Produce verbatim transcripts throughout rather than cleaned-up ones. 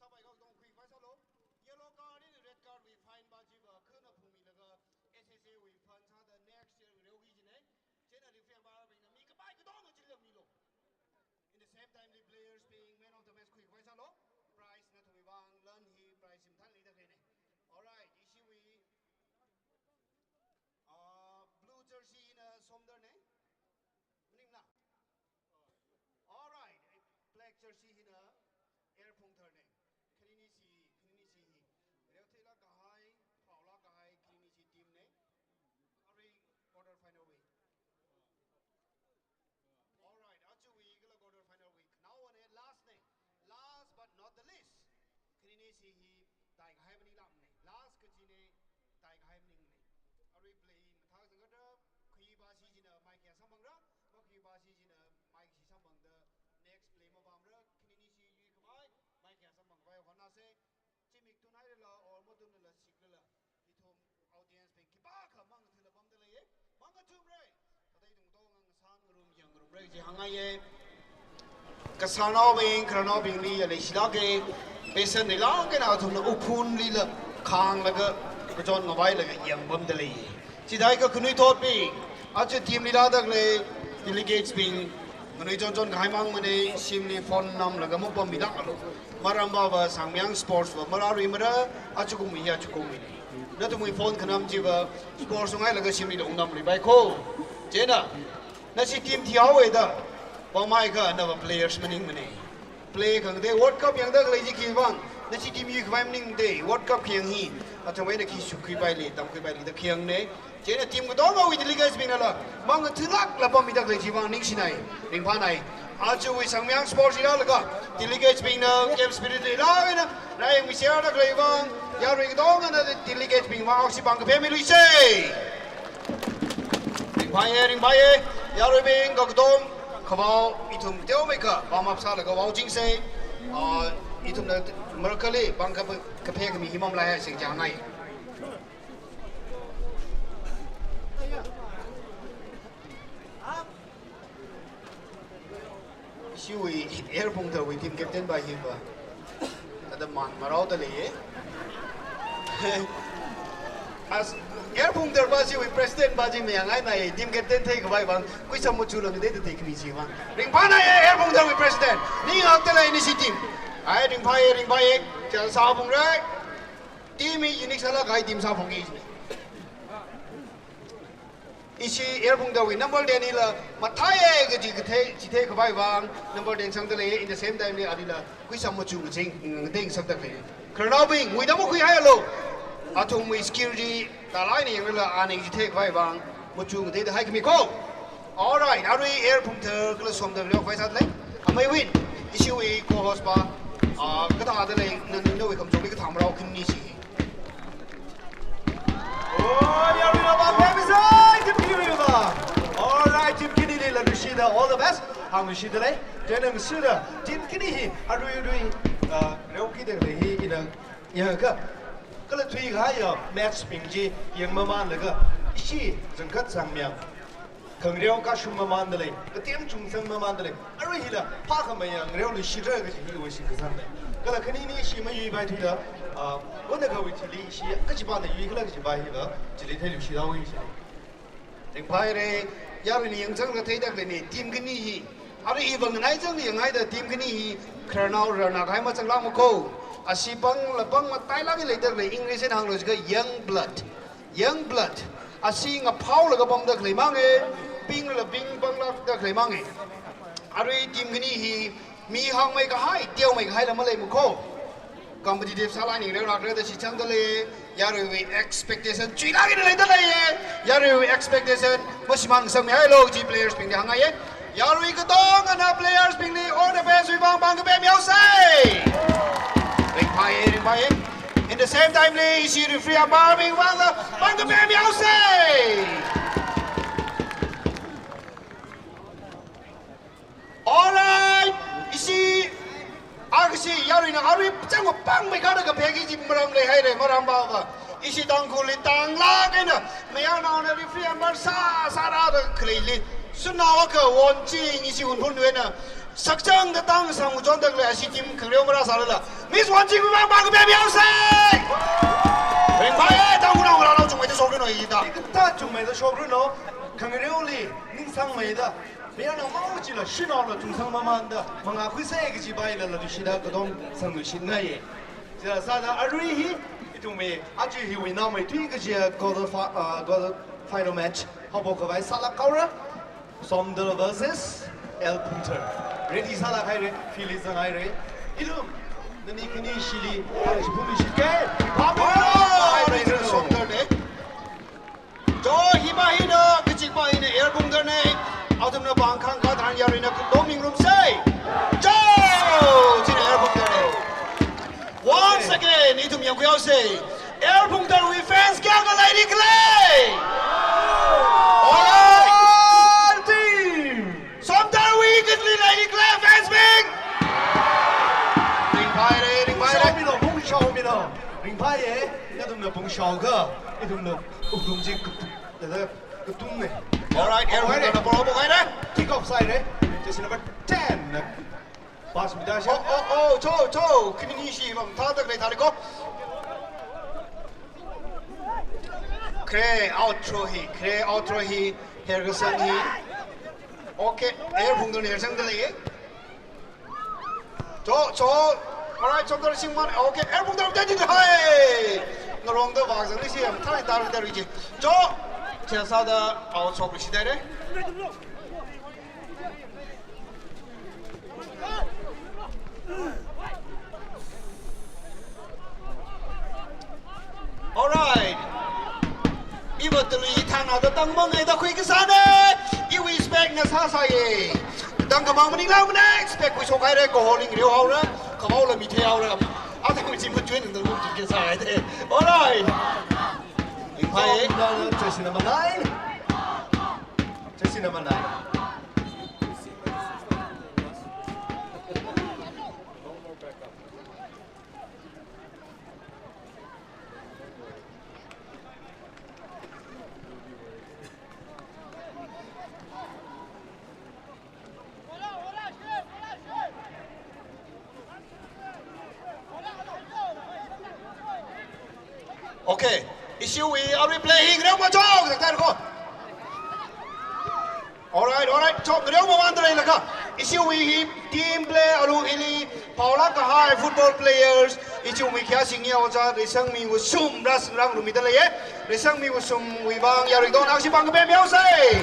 Tabai kha dong khuikhavai sālu. Yellow card eina red card wui fine va chiva khana phungmilaga S S A wui fund sāda next year reoki kajina. Chieina referee umpire bingna mi kapai katonga chili milu. In the same time, the players bing man of the match khuikhavai sālu. Prize nathumwui vang lan hi prize hi mathālāk leida khaleina. Alright, ishiwui, uh, blue jersey hina Somdar na. Maningla? Alright, black jersey hina Air Phungthar na. Khanini chi, khanini chi hi reotheilāk kahai, phaolāk kahai, khanini chi team na. Arui quarter final wui. Alright, achuwui kala quarter final wui khanaowa na, last na. Last but not the least. Khanini chi hi taikahai maninglāk na. Last kajina, taikahai maningna. Arui play mathāzang katra, khuipa chi china mai kayā samphangra, makhuipa chi china mai kashi samphangda next play mapamra, khanini chi yuikhavai, mai kayā samphangkhavai hotnāsa. Zimik tunhairala or matunrala sikrala, ithum audience bing khipākha mangathāla pamda leiya. Mangathumra. Kathei tungtonga ngasān ngarum yangngarumra kaji hāngngaiya. Kasānaobing, khararnaobingli ya leishilāka. Pesan leilāk eina athumna uphunlila khānglaga, kachon ngavailaga yangpamda lei. Chithākha khanuithotbing, aja team li rāda khalei delegates bing, nganuichon chon kahai mang mana, shimli phone namlaga mapammidalu. Maram vava Sangmayang Sports va marāruimara, ajakumwui hi ajakumwuina. Nathumwui phone khanam chiva sports unghailaga shimlila ungnamluipai kho. Chieina, nashi team thihaowa da, pamhaiakha nava players maningmana. Play khangatei World Cup yangda khalei chi khivang, nashi team yuikhavai maningmana, World Cup khayang hi, athumwui eina khi shukkhuipaili, tamkhuipaili da khayangna. Chieina team katongawui delegates bingnala mangathālākla pammida khalei chivang ningshinai, ringphānai. Achuwui Sangmayang Sports hi rālaga delegates bingna game spirit leilāk eina rāyangmi share da khalei vang, yarui katongana delegates bing vang aksi pāng kaphemiluisa. Ringphāya, ringphāya. Yaruibing kakatong khavao ithum teomeikha pamap sālaga vaochingsa. Ah, ithumna marakhali pāng kaphe, kaphe khami hi mamalaihai sing chāngai. Ishiwui Air Phungtharwui team captain va hiva, ada man maraoda leiya. As Air Phungthar va chiwui president va chi mayāngai nai, team captain theikhavai vang kuisam machula ngateida theikhami chivang. Ringphānai Air Phungtharwui president. Ning hakta lei nashi team. Ai ringphāya, ringphāya. Chānsā phungra. Team hi unique sālāk kahai team sāphungki. Ishi Air Phungtharwui number ten hila mathāya kaji kathei, chitheikhavai vang number ten sangda lei, in the same time li alila kuisam machu ngaching, ngatei ngasakda lei. Khararnaobing, wuida makhuihaialu. Athumwui skill chi talai eina yangrala ana chitheikhavai vang machu ngateida haikhami kho. Alright, arui Air Phungthar kala Somdar reokhavai sāda lei. Amei Win, ishiwui co-host va, ah, kathāda lei, na, nawui khamachungli kathā marao khanini chi hi. Oh, yaruina vang, team khanili vang. Alright, team khanilila nuishida, all the best. Hāngluishida lei. Chieina ngasoda team khani hi arui arui, ah, reokida khalei hi ina yangakha, kala thuikahaiya match bing chi yangmamanlaga, ishi Zangkhat Sangmayang khangareo kashung mamanda lei, kathem chungchang mamanda lei. Arui hila phākhamei ya ngareoluishitra kaji hi iwui shitkasangna. Kala khanini ishi mayuipaithuda, ah, wanakhawui thili ishi kachipāna yuikhala kajipa hila chili theiluishit haowa ishi. Ringphāhaira, yaruina yangchanglaga theida khaleina, team khani hi. Arui iva nganaichang yanghaida team khani hi khararnao rarnā kahai mazanglākma kho. Ashi pāngla pāng matailāk eina leida khalei, English eina hānglu jiakha young blood. Young blood. Ashi ngaphaolaga pamda khalei manga, pingrala ping pānglākda khalei manga. Arui team khani hi mi hāngmei kahai, teomei kahaila maleima kho. Competitive sālāk eina ngareolākra da shitsangda lei, yaruiwui expectation chuilāk eina leida leiya, yaruiwui expectation mashimān ngasakmihailu kaji players bingli hāngngaiya. Yarui katongana players bingli all the best wui vang pāng kapemihaosa. Ringphāya, ringphāya. In the same time li, ishi referee umpire bing vangla pāng kapemihaosa. Alright, ishi, akashi yaruina arui chang pāngmei kada kapheki kaji maram leihaira, maram vava ishi Tangkhulli tanglāk eina mayarnaona referee umpire sā, sārāda khaleili, shanao akha won ching ishi Hunphunwui eina Sakchangda tang sangchonda khalei ashi team khangareo marāsālala Miss Wanching wui vang pāngkapem yaosei. Ringphāya, Tangkhulnao ngalānao chungmeida shokra no ida. Kathā chungmeida shokra no, khangareoli ningsangmeida, mayarnao mao chila shanaola chungsang mamānda mangā khuisei kaji pailala tuishida katonga sangluishitngaiya. Chila sāda arui hi ithumwui aja hiwui naomeithui kajiya quarter fi-, uh, quarter final match haophok khavai sālāk haora. Somdal versus L Phungthar. Ready sālāk haira, field li zanghaira. Ithum nani khanishili, khanishili phungluishitke. Pāmi. Oh, Somdalna. Cho, hipa hina, kachikpa hina L Phungtharna. Athumna pāng khangkā tharan yaruina khuimingrumsei. Cho, china L Phungtharna. Once again, ithum yangkhuihaosei. L Phungtharwui fans kayākha leili khala? All team. Somdalwui kali leili khala, fans bing? Ringphāra, ringphāra. Shaomilo, phungshaomilo. Ringphāya, nathumna phungshaokha ithumna wuklung chi kap-, lada katumna. All right, L Phungtharna pora pokhaira. Kick off sāhaira. Jersey number ten na pass mida sha. Oh, oh, oh, cho, cho. Khaninishi mathāda khalei thāliko. Khare out throw hi, khare out throw hi, herkasang hi. Okay, L Phungtharna hersangda lei. Cho, cho. All right, Somdal Singman. Okay, L Phungthar, that is high. Ngarongda vāzangli shi, mathāli tarda riji. Cho. Chasāda out shokluishithaira. All right. Iva talui thangnaoda tangmang eida khuikasāna. Iwui spec na sāsāya. Tangkhamang maningla mana, spec khuishokhaira, kaholi ngareo haora, kavaola mithei haora. Ata khuichi machun nang tangkhamang kasāhaida. All right. Ringphāya. Jersey number nine. Jersey number nine. Okay. Ishiwui arui play hi ngareo machok, daktar ko. All right, all right. Chok ngareo mamānda leilakha. Ishiwui hi team play alu hili phaolāk kahai football players. Ishiwui khayā singya Ojā Reisangmi Wusum rāsangrang rumida leiya. Reisangmi Wusumwui vang yaruidon ashi pāngkapem yaosei.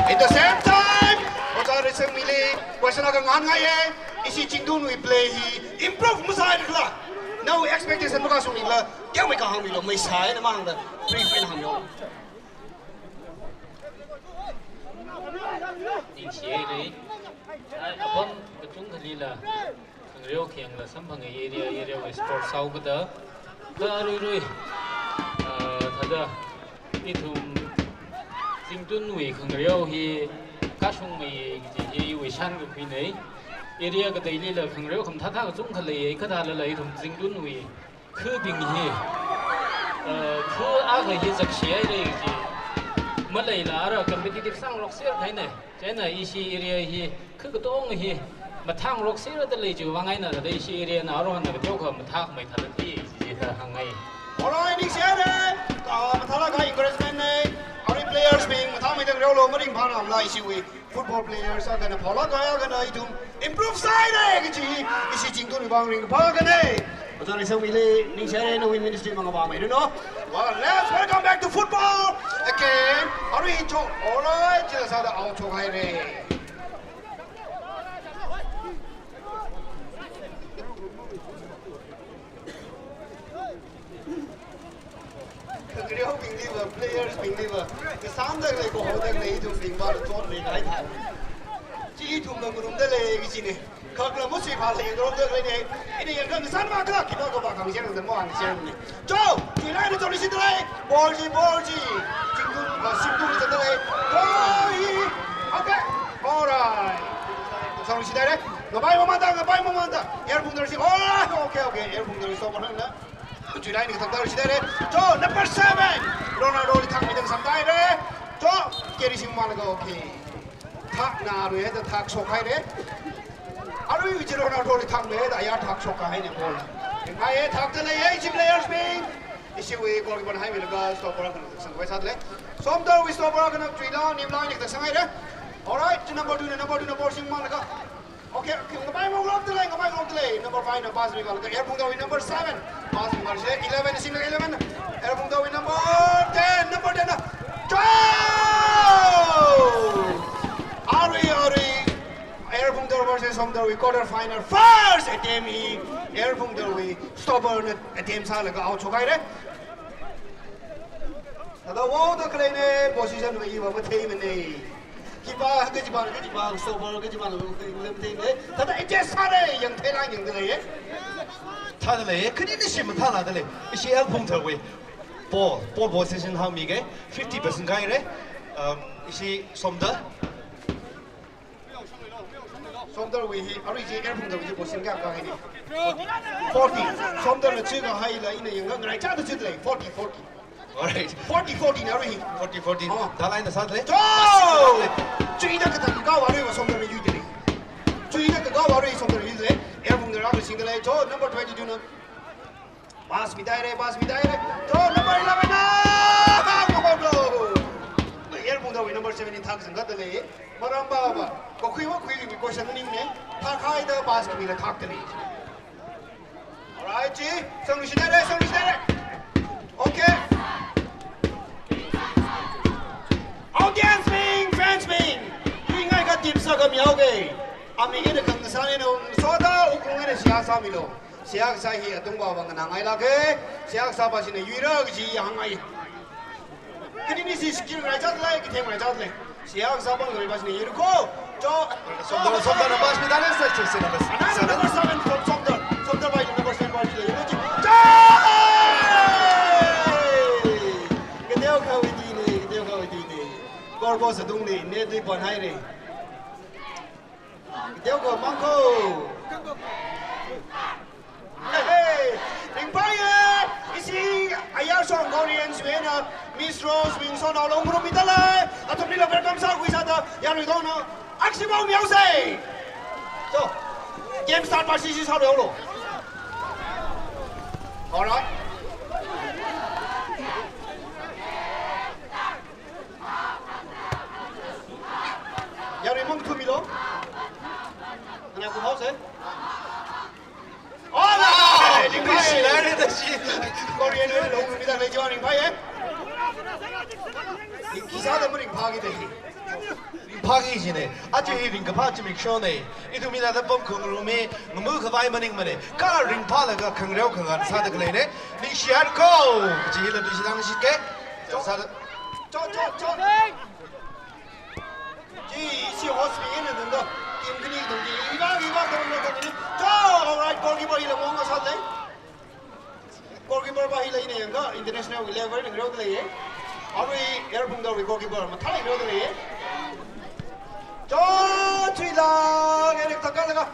At the same time, Ojā Reisangmili question akha ngahānngaiya. Ishi Chingtunwui play hi improve masāhaikhala, nawui expectation makasunghaikhala, kayākha hāngmilu, maisāya na mangda brief eina hāngmilu. Ningshihaira. Ai, apam kachungkhalila khangareo khayangla samphanga area, area wui sports sāhaokada. Kha aruirui, ah, thāda ithum Chingtunwui khangareo hi kashungmei kaji hi iwui shankakhuinei. Area kateilila khangareo khamathā thā kachungkha leiya, kha thālala ithum Chingtunwui khabing hi, uh, kha akha hi zakshihaira kaji maleila ara competitive sāngarokser kahaina. Chieina ishi area hi kha katonga hi mathāngarokserda lei chiwui vang eina thāda ishi area na aruihon na kateokha mathākhamei thāda thei, chithāda hāngngai. All right, ningshihaira. Kha mathālāk kahai encouragement nei. Arui players bing mathāmeida ngareolu, maringphāramla ishiwui football players akhana phaolāk kahai akhana ithum improve sāhaira kaji ishi Chingtunwui vang ringkaphā akhanei. Ojā Reisangmili ningshihaira, nawui ministry mangapāmeiranu. Well, let's welcome back to football again. Arui cho, all right, chila sāda out shokhaira. Khangareobingliva, players bingliva, kasānda lei, kahoda lei, ithumbing vāla chotna leikahaina. Chi ithumna ngarumda lei kajina. Khakla musi pha lei, ngarumda leina. Ina yangkha kasān makha, khipākha vākhangaserda mavāngasermana. Cho, chuilaina chotluishitda lei. Ball chi, ball chi. Chingtun, uh, Chingtun zatda lei. Ball hi. Okay. All right. Sangluishithaira. Ngapai mamānda, ngapai mamānda. L Phungthar chi. All right. Okay, okay. L Phungthar chi sokhanangna. Chuilaina kathak thaluishithaira. Cho, number seven. Ronaldoli thangmida samthaira. Cho, carry singmalaga, okay. Thakna arui hithāda thakshok haire. Aruiwui chi Ronaldo li thakmei hithāda ayar thakshok kahaine ball. Ringphāye, thakda leiye, ishi playersbing. Ishiwui goalkeeper haimilaga stopper akhana taksang khavai sāda lei. Somdalwui stopper akhana Chuila Nimla eina taksang haire. Alright, chi number two na, number two na ball shingmānlaga. Okay, okay, ngapai ngarokda lei, ngapai ngarokda lei. Number five na pass mivālaga, Air Phungdawui number seven. Pass mivālakha eleven, singna eleven. Air Phungdawui number ten, number ten na. Goal! Arui, arui. Air Phungdaw versus Somdalwui quarter final. First attempt hi Air Phungdalwui stopper na attempt sālaga out shok haire. Thāda wow da khaleine, position wui iva matheimane. Keeper kachipāna, kachipā, stopper kachipāna, lemtheine. Thāda adjust sāre, yangtheila yangda leiye. Thāda leiye, khaninishi mathālāda lei. Ishi Air Phungdalwui ball, ball possession hāngmikei, fifty percent kahaire. Um, ishi Somdal. Somdalwui hi, arui chi Air Phungdalwui chi percent kayākha kahaine? Forty. Somdalna chi kahaila ina yangkha ngaraichāda chi lei, forty, forty. Alright. Forty, forty na arui hi. Forty, forty. Oh. Dalai na sāda lei. Cho! Chuida kathā kagao aruiva Somdalna yuida lei. Chuida kagao arui Somdalna yuida lei. Air Phungdal rākha shingda lei. Cho, number twenty-two na. Pass mida haire, pass mida haire. Cho, number eleven na! Goal, goal, goal! Air Phungdalwui number seven hi thak sangkatda lei. Maram baba, kakhui makhuiwui question maningne. Thak haida pass khamila thakda lei. Alright, chi. Sangluishit haire, sangluishit haire. Okay. Audience bing, fans bing. Yuingaikha team sākhami haokei. Amik eina khangasānei, naosoda Wuklung eina seihā sāmilu. Seihā kasā hi atungva vang nganāngailāke. Seihā kasāpashina yuira kaji hāngngai. Khaninishi skill ngaraichāda lei, kathei ngaraichāda lei. Seihā kasā pāngkhamei pashina yuira ko. Cho, Somdal, Somdalna pass mida lei, sir, sir, sir, number seven. Another number seven from Somdal. Somdalva number seven pass lei, yuira chi. Cho! Kateokha wui tine, kateokha wui tine. Goalpost atungli, net li pon haire. Teokha mangko. Hey, hey, ringphāye, ishi ayar shong Korean suena, Miss Rose, Wingson, Aolong Murumida lei, athumlila welcome sākhui sāda, yarui dongna, aksi bau miau sei. So, game start pashi shi sālu lo. Alright. Yarui mangthumilo. Ana kumhao sei. Hola! Ringphāye. Korean lo mida lei jo ringphāye. Khisāda maringphāki de. Ringphāki jine. Aja hi ringkaphā zimikshone. Ithum hithāda pamkhangarumei, ngamu khavai maningmane. Kha ringphālaga khangareo khangan sāda khaleine. Ningshihaira ko. Chi hila tushi dangshitke. Cho, cho, cho, cho. Chi, chi host bingna dungda. Team khani dungki. Iva, iva, dungda, dungki. Cho, alright, goalkeeper hila monga sālei. Goalkeeper va hila ina yangkha international level ning reo leiye. Arui Air Phungdalwui goalkeeper mathālāk reo leiye. Cho, Chuila, ngene takalaga.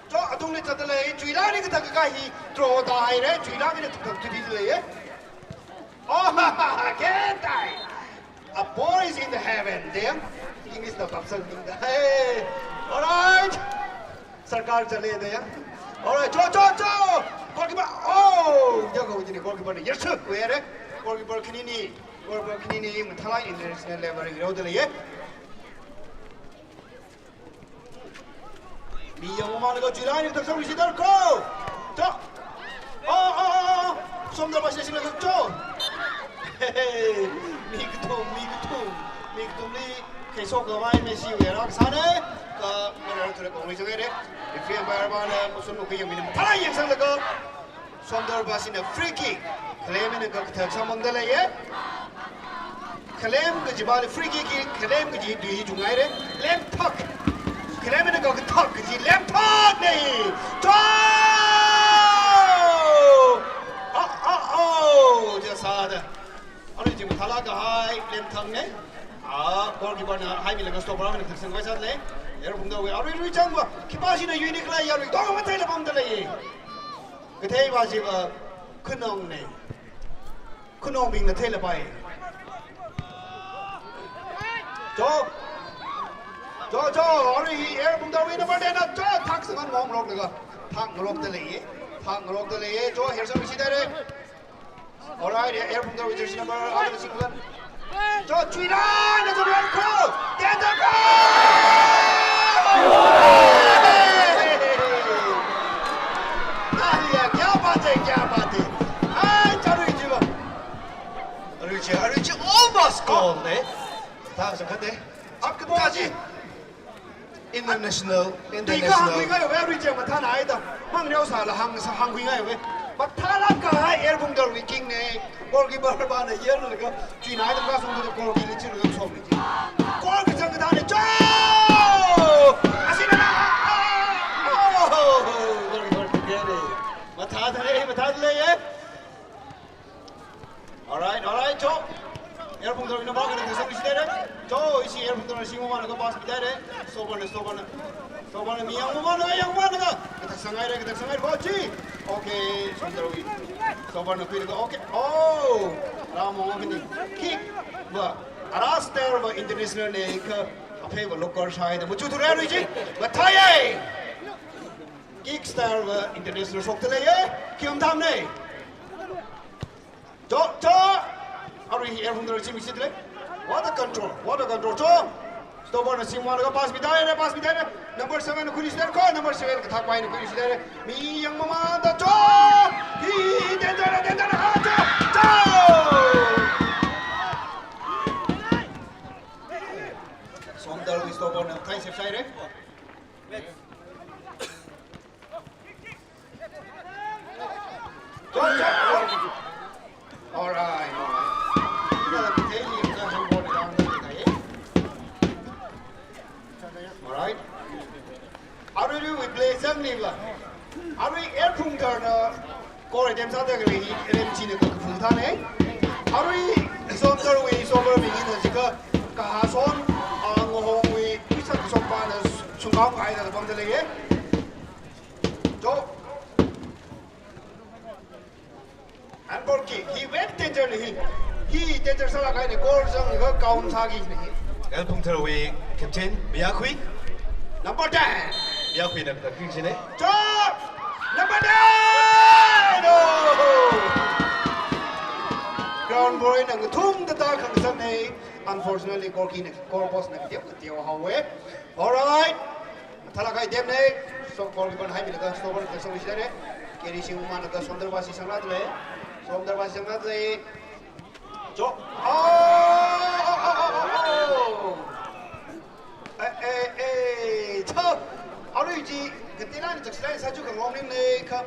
Cho, atungli zatda lei, Chuilali kathā kakai hi, throw da haire, Chuilali kathā kathā leiye. Oh, ha, ha, ha, can die. A boy is in the heaven, there. English na kapsang ding da. Hey, alright. Sarkar chale da ya. Alright, cho, cho, cho. Goalkeeper. Oh, ya go jini goalkeeper ni. Yes, sir. Where? Goalkeeper khanini. Goalkeeper khanini. Mathālāk international level reo leiye. Mi yangmamānlaga Chuilali taksang risidar ko. Cho. Oh, oh, oh, oh. Somdal pashi singla cho. Hey, mi kathum, mi kathum. Mi kathumli kaiso kavai Messi wui rākasāne. Kha, ngara thura kongri chang re. Referee umpire vana mashun mukhui yangmina. Mathālāk yangsanglaga. Somdal pasina free kick. Khalem eina kakathak sāmangda leiye. Khalem kaji pali free kick hi, khalem kaji tui hi chungngaire. Lemthak. Khalem eina kakathak kaji lemthakne. Cho! Oh, oh, oh. Chi sāda. Arui chi mathālāk kahai lemthakne. Ah, goalkeeper na haimilaga stopper na taksang khavai sālei. Air Phungdalwui arui rui changva. Khipāshina yuini khalei yarui dong matheila pamda leiye. Kathei va chiva khanongne. Khanongbingna theilapai. Cho. Cho, cho, arui hi Air Phungtharwui number ten na, cho, thak sāngarok ngarokda kha. Thak ngarokda leiya. Thak ngarokda leiya. Cho, Air Phungtharwui jersey number, Air Phungtharwui jersey number, Air Phungtharwui jersey number. Cho, chuilaga, cho, Air Phungtharwui. Ten, ten, go! Arui hi, kya baat hai, kya baat hai. Ai, arui chi va. Arui chi, arui chi almost goal ne. Thak sākahai ne. Apka ball chi. International, international. Tui kahāngkhuingai ve, arui chi mathānāhaida. Mangneo sāla hāng, sā hāngkhuingai ve. Mathālāk kahai Air Phungtharwui king ne. Goalkeeper pana yanglaga, chuinai da kasung da goal kili chi rui shok ni chi. Goal kachang kathāna, cho! Asina! Oh! Goalkeeper kagere. Mathāda lei, mathāda lei, eh? Alright, alright, cho. Air Phungtharwui number khanina kasang ishi dere. Cho, ishi Air Phungtharwui singwui mamānna kha pass midere. Stopper na, stopper na. Stopper na, mi yangmamānna, yangmamānna. Kathak sāngaire, kathak sāngaire, ko chi. Okay, Phungtharwui. Stopper na khuilaga, okay. Oh, Ramo ngomini. Kick va. Ara style va international ne kha. Aphei va local side. Machu thura rui chi. Mathāya. Kick style va international shokta leiya. Khi mathāmana. Cho, cho. Arui hi Air Phungtharwui chi mishi le. What a control. What a control. Cho. Stopper na singwui mamānna kha pass midere, pass midere. Number seven na khuinishi dere ko, number seven kathak paina khuinishi dere. Mi yangmamānda cho. Hi, danger, danger, ha, cho. Cho. Somdalwui stopper na thai sep saire. Alright, alright. Alright. Arui arui play zangni va. Arui Air Phungtharna goal attempt sāda khalei hi L M G na kaphung thāne. Arui Somdalwui stopper mi hina jiakha Kahason, ah, Ngahongwui, Kuisak Sompa na shungkahai da pamda leiya. Cho. And goal kick. Hi very danger ni hi. Hi danger sālāk kahai ni, goal zanglaga count sāki ni hi. Air Phungtharwui captain, Mayakhui. Number ten. Mayakhui na kathak khuishi ne. Cho! Number ten! Oh! Ground ball na ngathumda tākhangasak ne. Unfortunately, goal kick na, goal post na kateo, kateo haowa. Alright. Mathālāk kahai attempt ne. So, goalkeeper na haimilaga, stopper na kasang ishi dere. Kiri singwui mamānna kha Somdal va shi sangla le. Somdal va shi sangla le. Cho. Oh, oh, oh, oh, oh. Eh, eh, eh. Cho. Arui chi, kathāna ni chak silai sāchu kangong ning ne kha.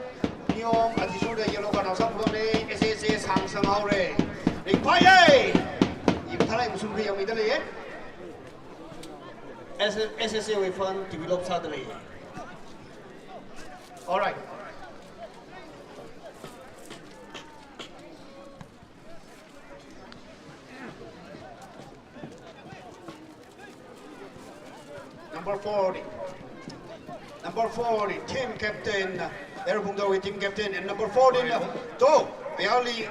Niyom, athishurda yellow card na sāpam ne. S S A sāng sānghaore. Ringphāya. Ithālai musum kha yangmida leiya. S-, S S A wui fund develop sāda lei. Alright. Number forty. Number forty, team captain, Air Phungtharwui team captain, and number fourteen, uh, to, Mayakhui,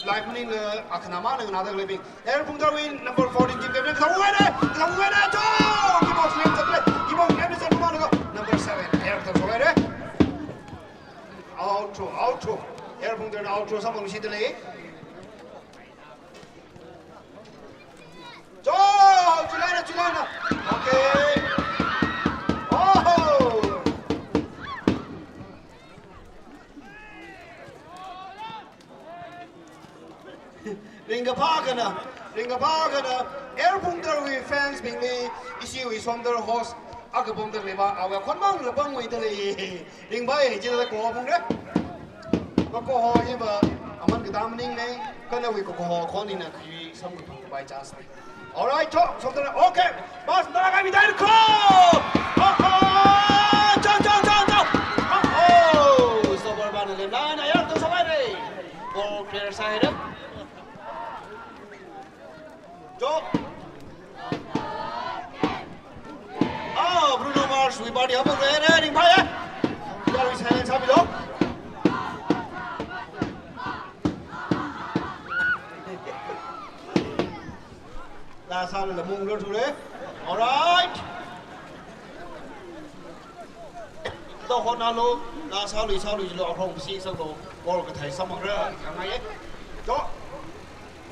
live maningla, akhana maningla da khalei bing. Air Phungtharwui number fourteen team captain, kathāwui ne, kathāwui ne, to! Kibok slim chakle, kibok slim chakle, number seven, Air Phungtharwui ne. Out throw, out throw. Air Phungtharwui out throw sāpam ishi dere. Cho! Chulaina, chulaina. Okay. Oh! Ringkaphā akhana, ringkaphā akhana, Air Phungtharwui fans bingli, ishiwui Somdal host, akha pamda khalei va, awui khon mang lapang mai da lei. Ringphāya, chila kaho phungre. Kaho hi va, aman kathā maning ne, kha nawui kaho khon hina khi samkaphang by chance ne. Alright, cho, Somdal, okay. Pass, nara kami dai ko. Oh, oh, cho, cho, cho, cho. Oh, oh, stopper vana lemlaga, ya, to sabai re. Ball clear sāhaire. Cho. Ah, Bruno Mars, wui party hapang re, re, ringphāya. Yarui silence hāmilo. Last round la mung lo thule. Alright. Da hon alo, na sālui, sālui lo, arong si sālo, ball kathei sāmang ra, khangai. Jo.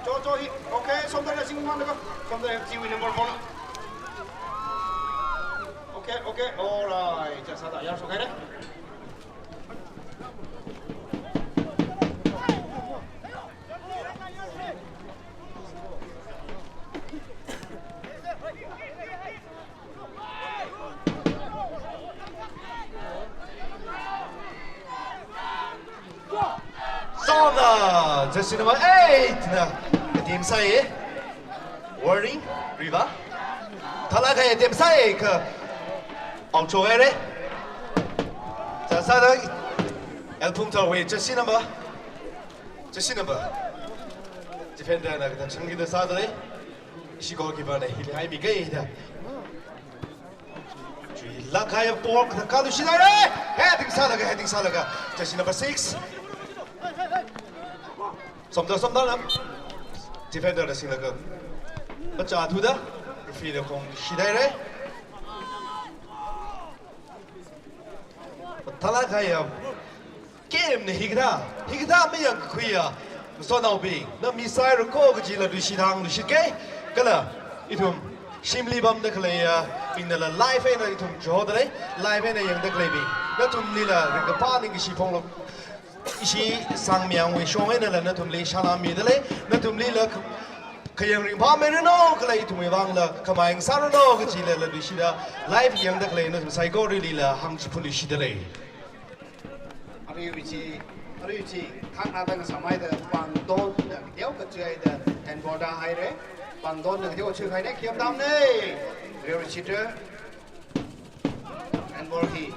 Jo, jo, hi. Okay, Somdal na sing mang ko. Somdal chiwui number four. Okay, okay, alright. Cha sāda, yar so kare. Somdal, jersey number eight na adim sāi. Warning, riva. Thalakha adim sāi kha. Aung chok ai re. Cha sāda, L Phungthar wui jersey number. Jersey number. Defender na kathak changkida sāda lei. Ishi goalkeeper na hili haimi kida. Chuilakha ya ball kathak kaluishit ai re. Heading sālaga, heading sālaga. Jersey number six. Somdal, Somdal na. Defender na singlaga. Pachā thuda. Referee na khong shit ai re. Thalakha ya. Game na hikathā, hikathā mayangkakhuiya, masotnaobing, na mi sāi rako kajila luishit hāngluishit ke, kala, ithum, shimli pamda khaleiya, bing nala live eina ithum jodalei, live eina yangda khaleibing, nathumlila, ringkaphā ningkashi phonglo, ishi Sangmyangwui shong einala, nathumli salam midalei, nathumlila, khayang ringphāmei rano, kala ithumwui vangla, khamai ngasā rano, kajila, la luishida, live yangda khalei, nathum saikoralila, hāngchiphun luishidalei. Arui chi, arui chi, thakna tang sāmeida, pangdon na teokha chuida, handball da haire, pangdon na teokha chuihaine, khiam dam ne, arui chi te, handball hi,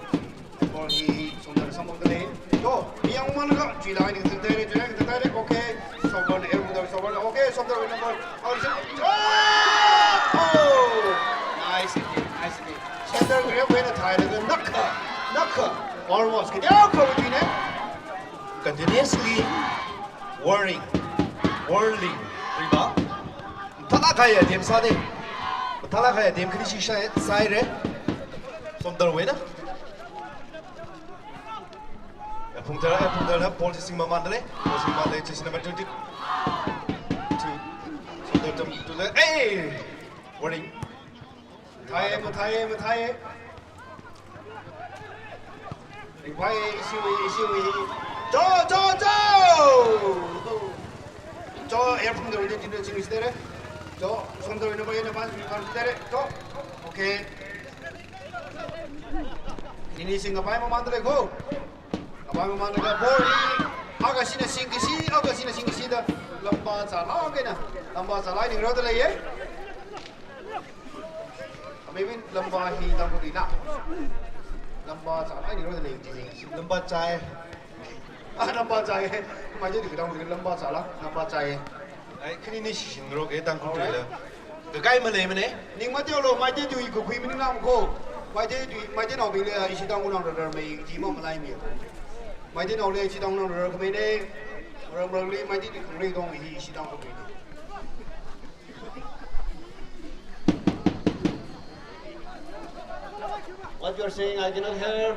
handball hi, Somdal sāmang kale, to, yang mana ka, chuilai ni, tengtai re, chuilai ni, tengtai re, okay, Somdal, eh, Somdal, Somdal, okay, Somdal, number, oh, oh, nice, nice. Center group wui na thailaga nakha, nakha, almost. Kida kawai ne? Continuously whirling, whirling, riba. Thalakha ya adim sāde. Thalakha ya adim khani shi sāi, sāi re. Somdal wui na. Ya Phungthar, ya Phungthar na ball sing mamandalei. Ball sing mamandalei, jersey number twenty-two. Somdal tam tu le. Hey! Whirling. Mathai, mathai, mathai. Ringphai, ishiwui, ishiwui. Jo, jo, jo! Jo, air from the radio, radio, sing, sing, sing. Jo, from the radio, radio, sing, sing, sing. Jo, okay. Ini sing ngapai mamandalei ko? Ngapai mamandalei ko? Ball hi. Aga sina sing kisi, aga sina sing kisi da. Lamba sāla, okay na. Lamba sāla, ini roda lei ye. Amei win lamba hi Tangkhul na. Lamba sāla ni ro le ji. Lamba chai. Ah, lamba chai. Maje di Tangkhul lamba sāla, lamba chai. Ai, khani ni shishin ro ke Tangkhul la. Kakai maleimane. Ning mateolo, maje di kakhui mi ning nam ko. Maje di, maje naobing le, ishi Tangkhul nang rar rar mei, ji ma malaimi. Maje nao le, ishi Tangkhul nang rar rar khamei ne. Rar rar le, maje di kakhui dong hi, ishi Tangkhul. What you are saying, I cannot hear.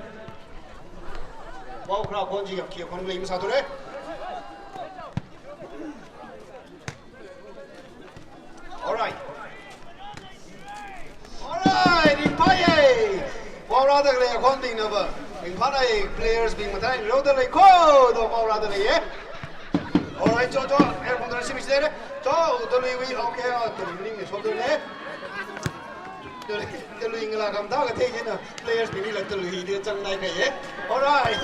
Wow, khra khon ji yak khia khon lei masa to re. All right. All right, ringphai ye. Wow, rāda khalei khon ding na ba. Ringphāna ye, players bing mathālāk rāda lei ko, do wow rāda lei ye. All right, cho, cho, air from the receive there. Cho, the way we, okay, uh, the winning is over there. The, the wing la kam da ka the na, players bing la the wing de chang nai ka ye. All right.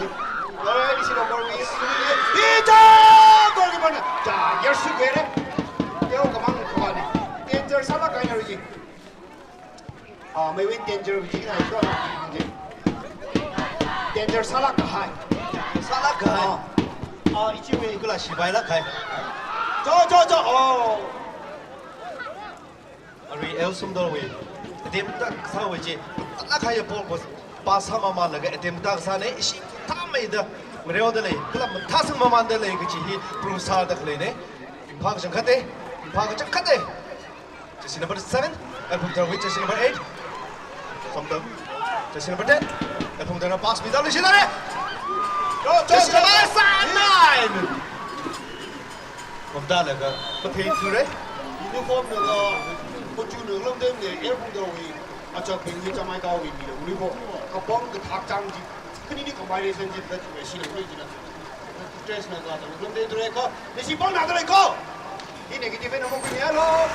All right, this is the ball we. Hi cha, goalkeeper na. Cha, yes, you get it. Yo, come on, come on. Danger sālāk kahai na ri. Ah, mei win danger win jina ito na hanje. Danger sālāk kahai. Sālāk kahai. Ah. Ah, ichi win kula shibai lāk kahai. Cho, cho, cho. Oh. Arui L Sumdalwui attempt kasāwui chi, lāk kahai ball ko pass sāmamānlaga attempt kasāne, ishi thāmeida ngareoda lei, kala mathāsangmamānda lei kachi hi prove sāda khaleine. Ringphā kachangkhatte, ringphā kachangkhatte. Jersey number seven, L Sumdalwui jersey number eight. Sumdal, jersey number ten. Phungtharna pass mida lushi tare. Yo, yo, Jesse yo. Lama san nine. Pamda laga, mathei thura. Uniform naga, kochu naga lamdem ne, Air Phungtharwui, achak bing hi chamai kawui mi uniform. Kapang kathak chang ji, kani ni combination ji, that way, shi na, shi na. Dress naga, lamdem thura ko, ni shi pang na thura ko. Hi negative na mo kuni alo.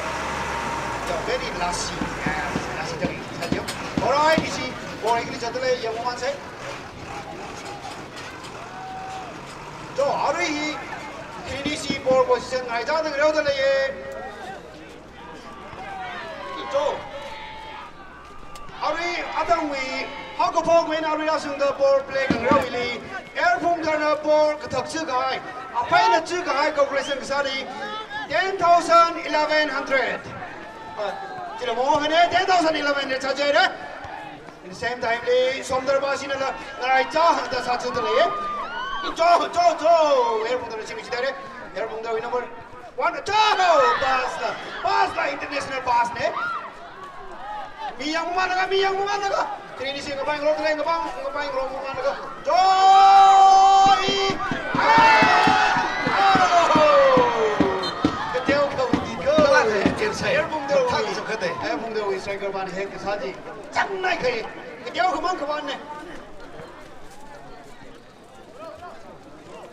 The very last scene. Yes, last scene tadi. Alright, ishi, ball English jatale, yang man sai. Jo, arui hi, ini si ball position ngai jang dang reo da lei ye. Jo. Arui atangwui, haokaphok eina arui ashungda ball play khangarāwuili, Air Phungtharna ball kathak chi kahai, apaina chi kahai calculation kasāli, ten thousand eleven hundred. Ah, chila mo hane, ten thousand eleven hundred sāchai re. In the same time li, Somdal ba sina la, ngarai cha hangda sāchida lei. Jo, jo, jo, Air Phungtharna chimi chida re. Air Phungtharwui number one, jo, pass la, pass la, international pass ne. Mi yang mana ka, mi yang mana ka. Kini si ngapai ngrok le, ngapai, ngapai ngrok mana ka. Joy! Ah! Oh! Kateo ka uti ko. Kala hai, ken sai. Air Phungtharwui. Thang sa kate. Air Phungtharwui striker ban he kasā ji. Chang nai kai. Kateo ka mang ka ban ne.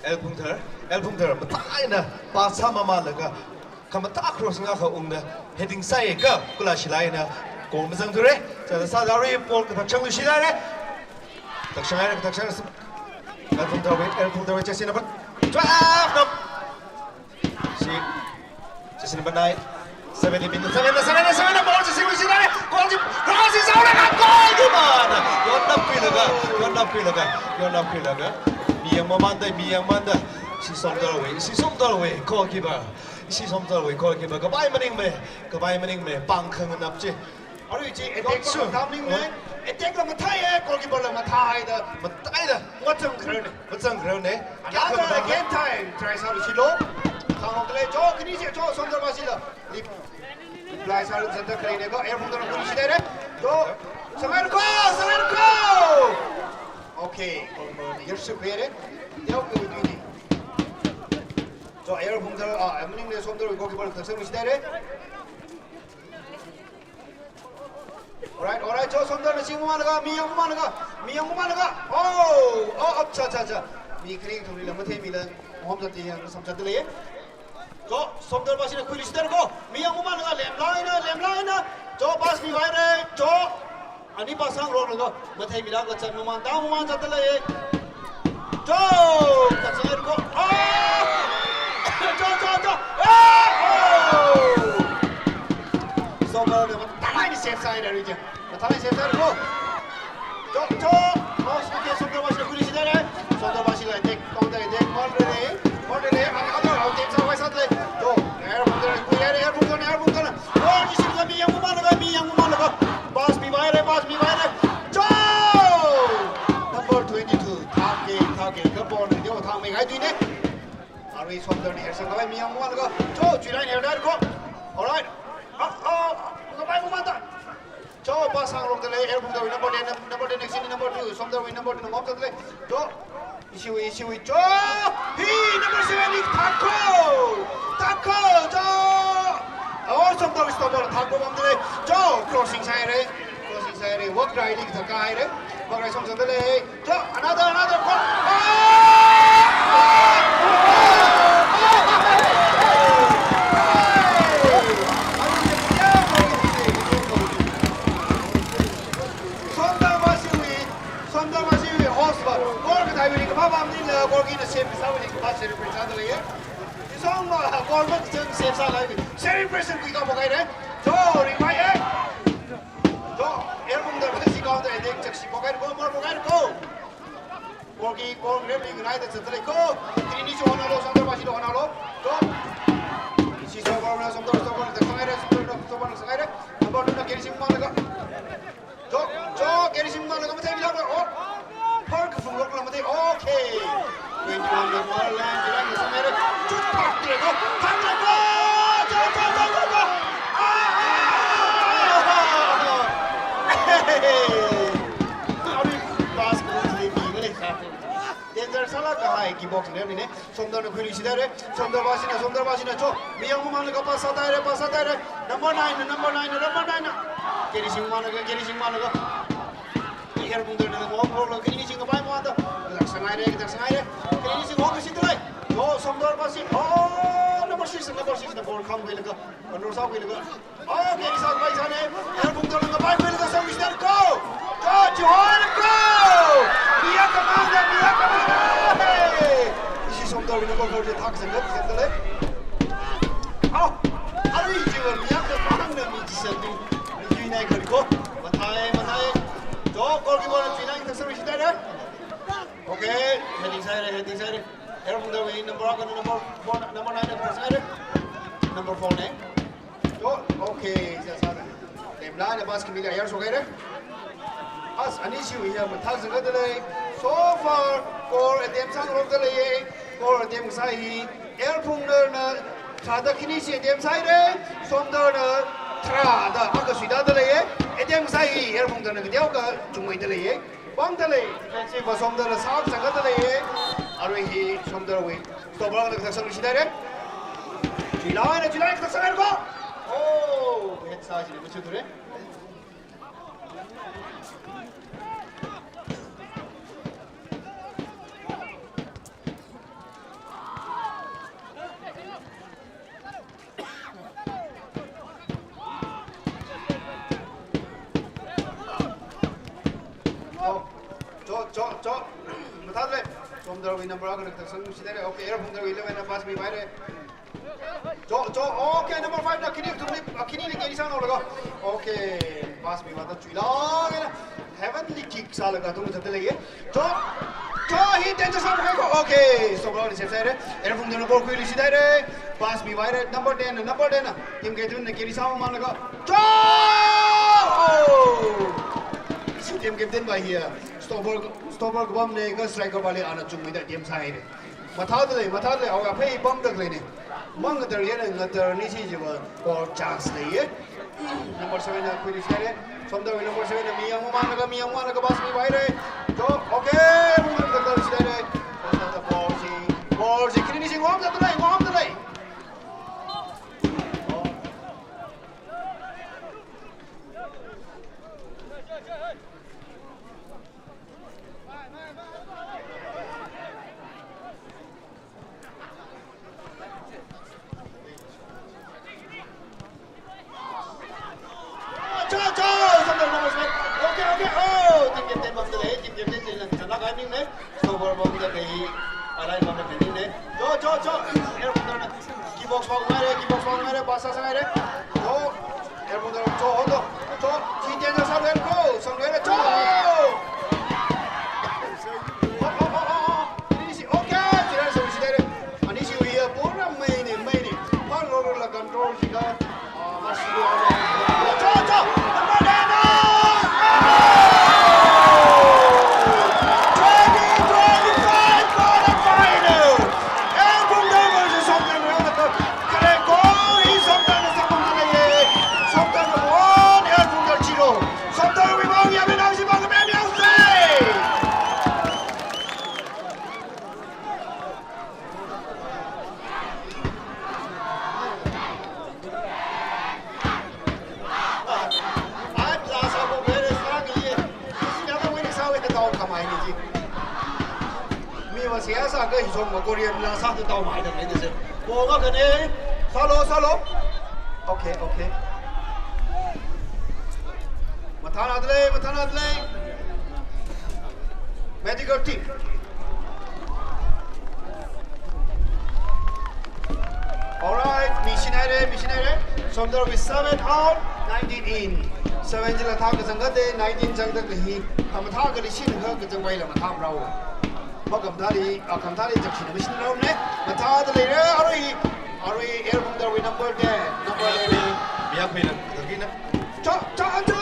Air Phungthar, Air Phungthar, mataina, pass sāmamānlaga, khamatā cross ngakha ungda, heading sāya ka, kula shilaina, goal mazangthura, sāda sāda arui, ball kathak chang lushi haira. Kathak chang haira, kathak chang haira. Air Phungtharwui, Air Phungtharwui, jersey number twelve, no. Shi, jersey number nine. Seven, seven, seven, seven, seven, ball, jersey, jersey, nine. Goal, jersey, cross, is out, and goal, di mana. Yonnap khuilaga, yonnap khuilaga, yonnap khuilaga. Mi yangmamānda, mi yangmamānda. Ishi Somdalwui, ishi Somdalwui, goalkeeper. Ishi Somdalwui, goalkeeper. Kapai maningmei, kapai maningmei. Pāng khanganap chi. Arui chi attack shu. Goalkeeper la mathāmning ne. Attack la mathāya, goalkeeper la mathāhaida. Mathāhaida. Mazangkhararne. Mazangkhararne. Kya another kya again time. Try sālu shilo. Khangok le jo, kini si jo, Somdal ba sila. Lip. Reply sālu center kharine ko, Air Phungthar kuni shi haira. Jo. Sangai ko, sangai ko. Okay. Goalkeeper ni yarshuk haira. Yao ko dui ni. Jo, Air Phungthar, ah, maningmei Somdal goalkeeper la thaksan shi haira. Alright, alright, jo, Somdalna shimamānlaga, mi yangmamānlaga, mi yangmamānlaga. Oh, oh, acha, acha, acha. Mi kharing thumli la matheimila, mohom zati yang samzat lei. Jo, Somdal ba sina khuili shi haira ko, mi yangmamānlaga, lemlaina, lemlaina. Jo, pass mihaira, jo. Ani pass hāngrokla ko, matheimilakla chat mamān, tang mamān chat lei. Jo, kathak chang haira ko. Ah! Jo, jo, jo. Ah! Oh! Somdalna mathāmeini save sāhaira ri je. Mathāmeini save sāhaira ko. Jo, jo. Oh, okay, Somdal ba sila khuili shi haira. Somdal ba sila attack, counter attack, counter attack. Counter attack, another attack sāvai sāda lei. Jo, Air Phungthar khuihaira, Air Phungthar, Air Phungthar. Oh, ishi ka mi yangmamānlaga, mi yangmamānlaga. Pass mihaira, pass mihaira. Jo! Number twenty-two. Thake, thake, ka ball ni, jo, thangmei ngai tui ne. Arui Somdalna hersang khavai mi yangmamānlaga. Jo, chuilaina herda ko. Alright. Ah, ah, kapai mamānda. Jo, pass hāngrokda lei, Air Phungtharwui number ten, number ten, next in number two, Somdalwui number two, ngokda lei. Jo, ishiwui, ishiwui, jo, hi, number seven ni thakko, thakko, jo. Oh, Somdalwui stopper, thakko mamda lei. Jo, crossing sāhaira, crossing sāhaira, Wakraili thakhaira, Wakrai song sāda lei. Jo, another, another goal. Ah! Ah! Ah! Somdal ba shiwui, Somdal ba shiwui host ba. Goal kathāwui ringkaphā maningla, goal kina save kasāwui ringkaphā celebrate sāda lei. Isong ba goal ba kachang save sālaga celebration khuikapok haira. Jo, ringphāya. Jo, Air Phungthar ba shi counter attack chak shi pok haira, goal pok haira ko. Goal ki, goal rem ring nai da zat lei ko. Kini ni jo hona lo, Somdal ba shi lo hona lo. Ko. Shi Somdal ba, Somdal, Somdal, Somdal, Somdal, Somdal. Number two na keri shimamānlaga. Jo, jo, keri shimamānlaga matheimilakla. Oh. Park phungrokla mathei. Okay. Twenty-one number line, line Somdal. Chut park le ko. Park le ko. Jo, jo, jo, jo, jo. Ah, ah, ah, ah. Hey, hey, hey. Arui pass Kahai kick box ngaremnine. Somdalna khuiluishit haire. Somdal vāshina, Somdal vāshina, cho. Mi yangmamānlaga pass sāda haire, pass sāda haire. Number nine na, number nine na, number nine na. Keri shingmamānlaga, keri shingmamānlaga. Air Phungdalna ngahomlaga keri shingkapai mada. Kadak sāngaire, kadak sāngaire. Keri shinghokkashit dalei. Cho, Somdal vāshi. Oh, number six, number six na ball khamkhuilaga. Control sākhuilaga. Okay, sākhavai sāne. Air Phungdalna ngapaikhailaga sāmishitda ko. Ko, Johor ko. Miya kamangda, miya kamangda. Hey. Ishi Somdalwui number four je thak sangkat, sangkat le. Au. Arui jiva miya kamangda mi jisan di. Mi yuinai kali ko. Mathai, mathai. Ko, goalkeeper na chuinai thak sāmishitda. Okay, heading sāhaire, heading sāhaire. Air Phungdalwui number akha, number four, number nine na thak sāhaire. Number four ne. Yo, okay, sāsāda. Lemlana pass khami la yar shokhaire. As, anishiwui ya mathak sangkatda lei. So far, four attempt sāngarokda leiye. Four attempt kasā hi Air Phungdalna tharāda khanishi attempt sāhaire. Somdalna tharāda akha suitāda leiye. Attempt kasā hi Air Phungdalna kateokha chungmeida leiye. Pāngda lei, defensive va Somdalna sākazang sangkatda leiye. Arui hi Somdalwui stopper kadak sāluishit haire. Chuilāna, chuilāna kadak sāhaire ko. Oh, head sā chili machuthura. Cho, cho, cho, cho. Mathāda lei. Somdalwui number akha kadak sāluishit haire. Okay, Air Phungdalwui eleven na pass mihaire. Cho, cho, okay, number five na khani, thumli, ah, khanili keri sāngaroklaga. Okay, pass mivāda chuilāngna. Heavenly kick sālaga tungzatda leiye. Cho, cho, hi danger sāmahai ko. Okay, stopper li save sāhaire. Air Phungdalna ball khuiluishit haire. Pass mihaire. Number ten na, number ten na. Team captain na keri sāmamānlaga. Cho! Oh! Ishi team captain va hiya. Stopper, stopper kapamne kha striker vali ana chungmeida attempt sāhaire. Mathāda lei, mathāda lei, awui aphei pamda leine. Mangatar yena ngatar nishi jiva goal chance leiye. Number seven na khuiluishit haire. Somdalwui number seven na mi yangmamānlaga, mi yangmamānlaga pass mihaire. Cho, okay, mi yangmamānlaga pass mihaire. Ball si, ball si, khani nishi ngahomda lei, ngahomda lei. Oh. Cho, cho, Somdal number seven. Okay, okay. Oh, team captain pamda lei, team captain chili lan chānlāk eina ne. Stopper pamda khalei, arai pamda khalei ne. Cho, cho, cho. Air Phungdalna. Kick box vāngaire, kick box vāngaire, pass sāngaire. Cho, Air Phungdal, cho, ho to. Cho, chi ten ja sā ren ko, sāngaire, cho. Ho, ho, ho, ho, ho. Anishi, okay, chi ren sāluishit haire. Anishiwui ya pura maine, maine. Phan rorla control jiakha. Mi va sāya sākha hi song ma Korean la sāda tao mai da ngai de se. Ko ga kane. Sālu, sālu. Okay, okay. Mathānada lei, mathānada lei. Medical team. Alright, mi shin haire, mi shin haire. Somdalwui seven out, nineteen in. Seven chila thā kazang kate, nineteen zangda khalei hi. Khamathā kali shin kha kazangpaila mathāmara. Makhamathāli, ah, khamathāli zakshina mashinrarmane. Mathāda leire, arui, arui Air Phungdalwui number ten, number eleven. Miya pheina, kagina. Cha, cha, cha!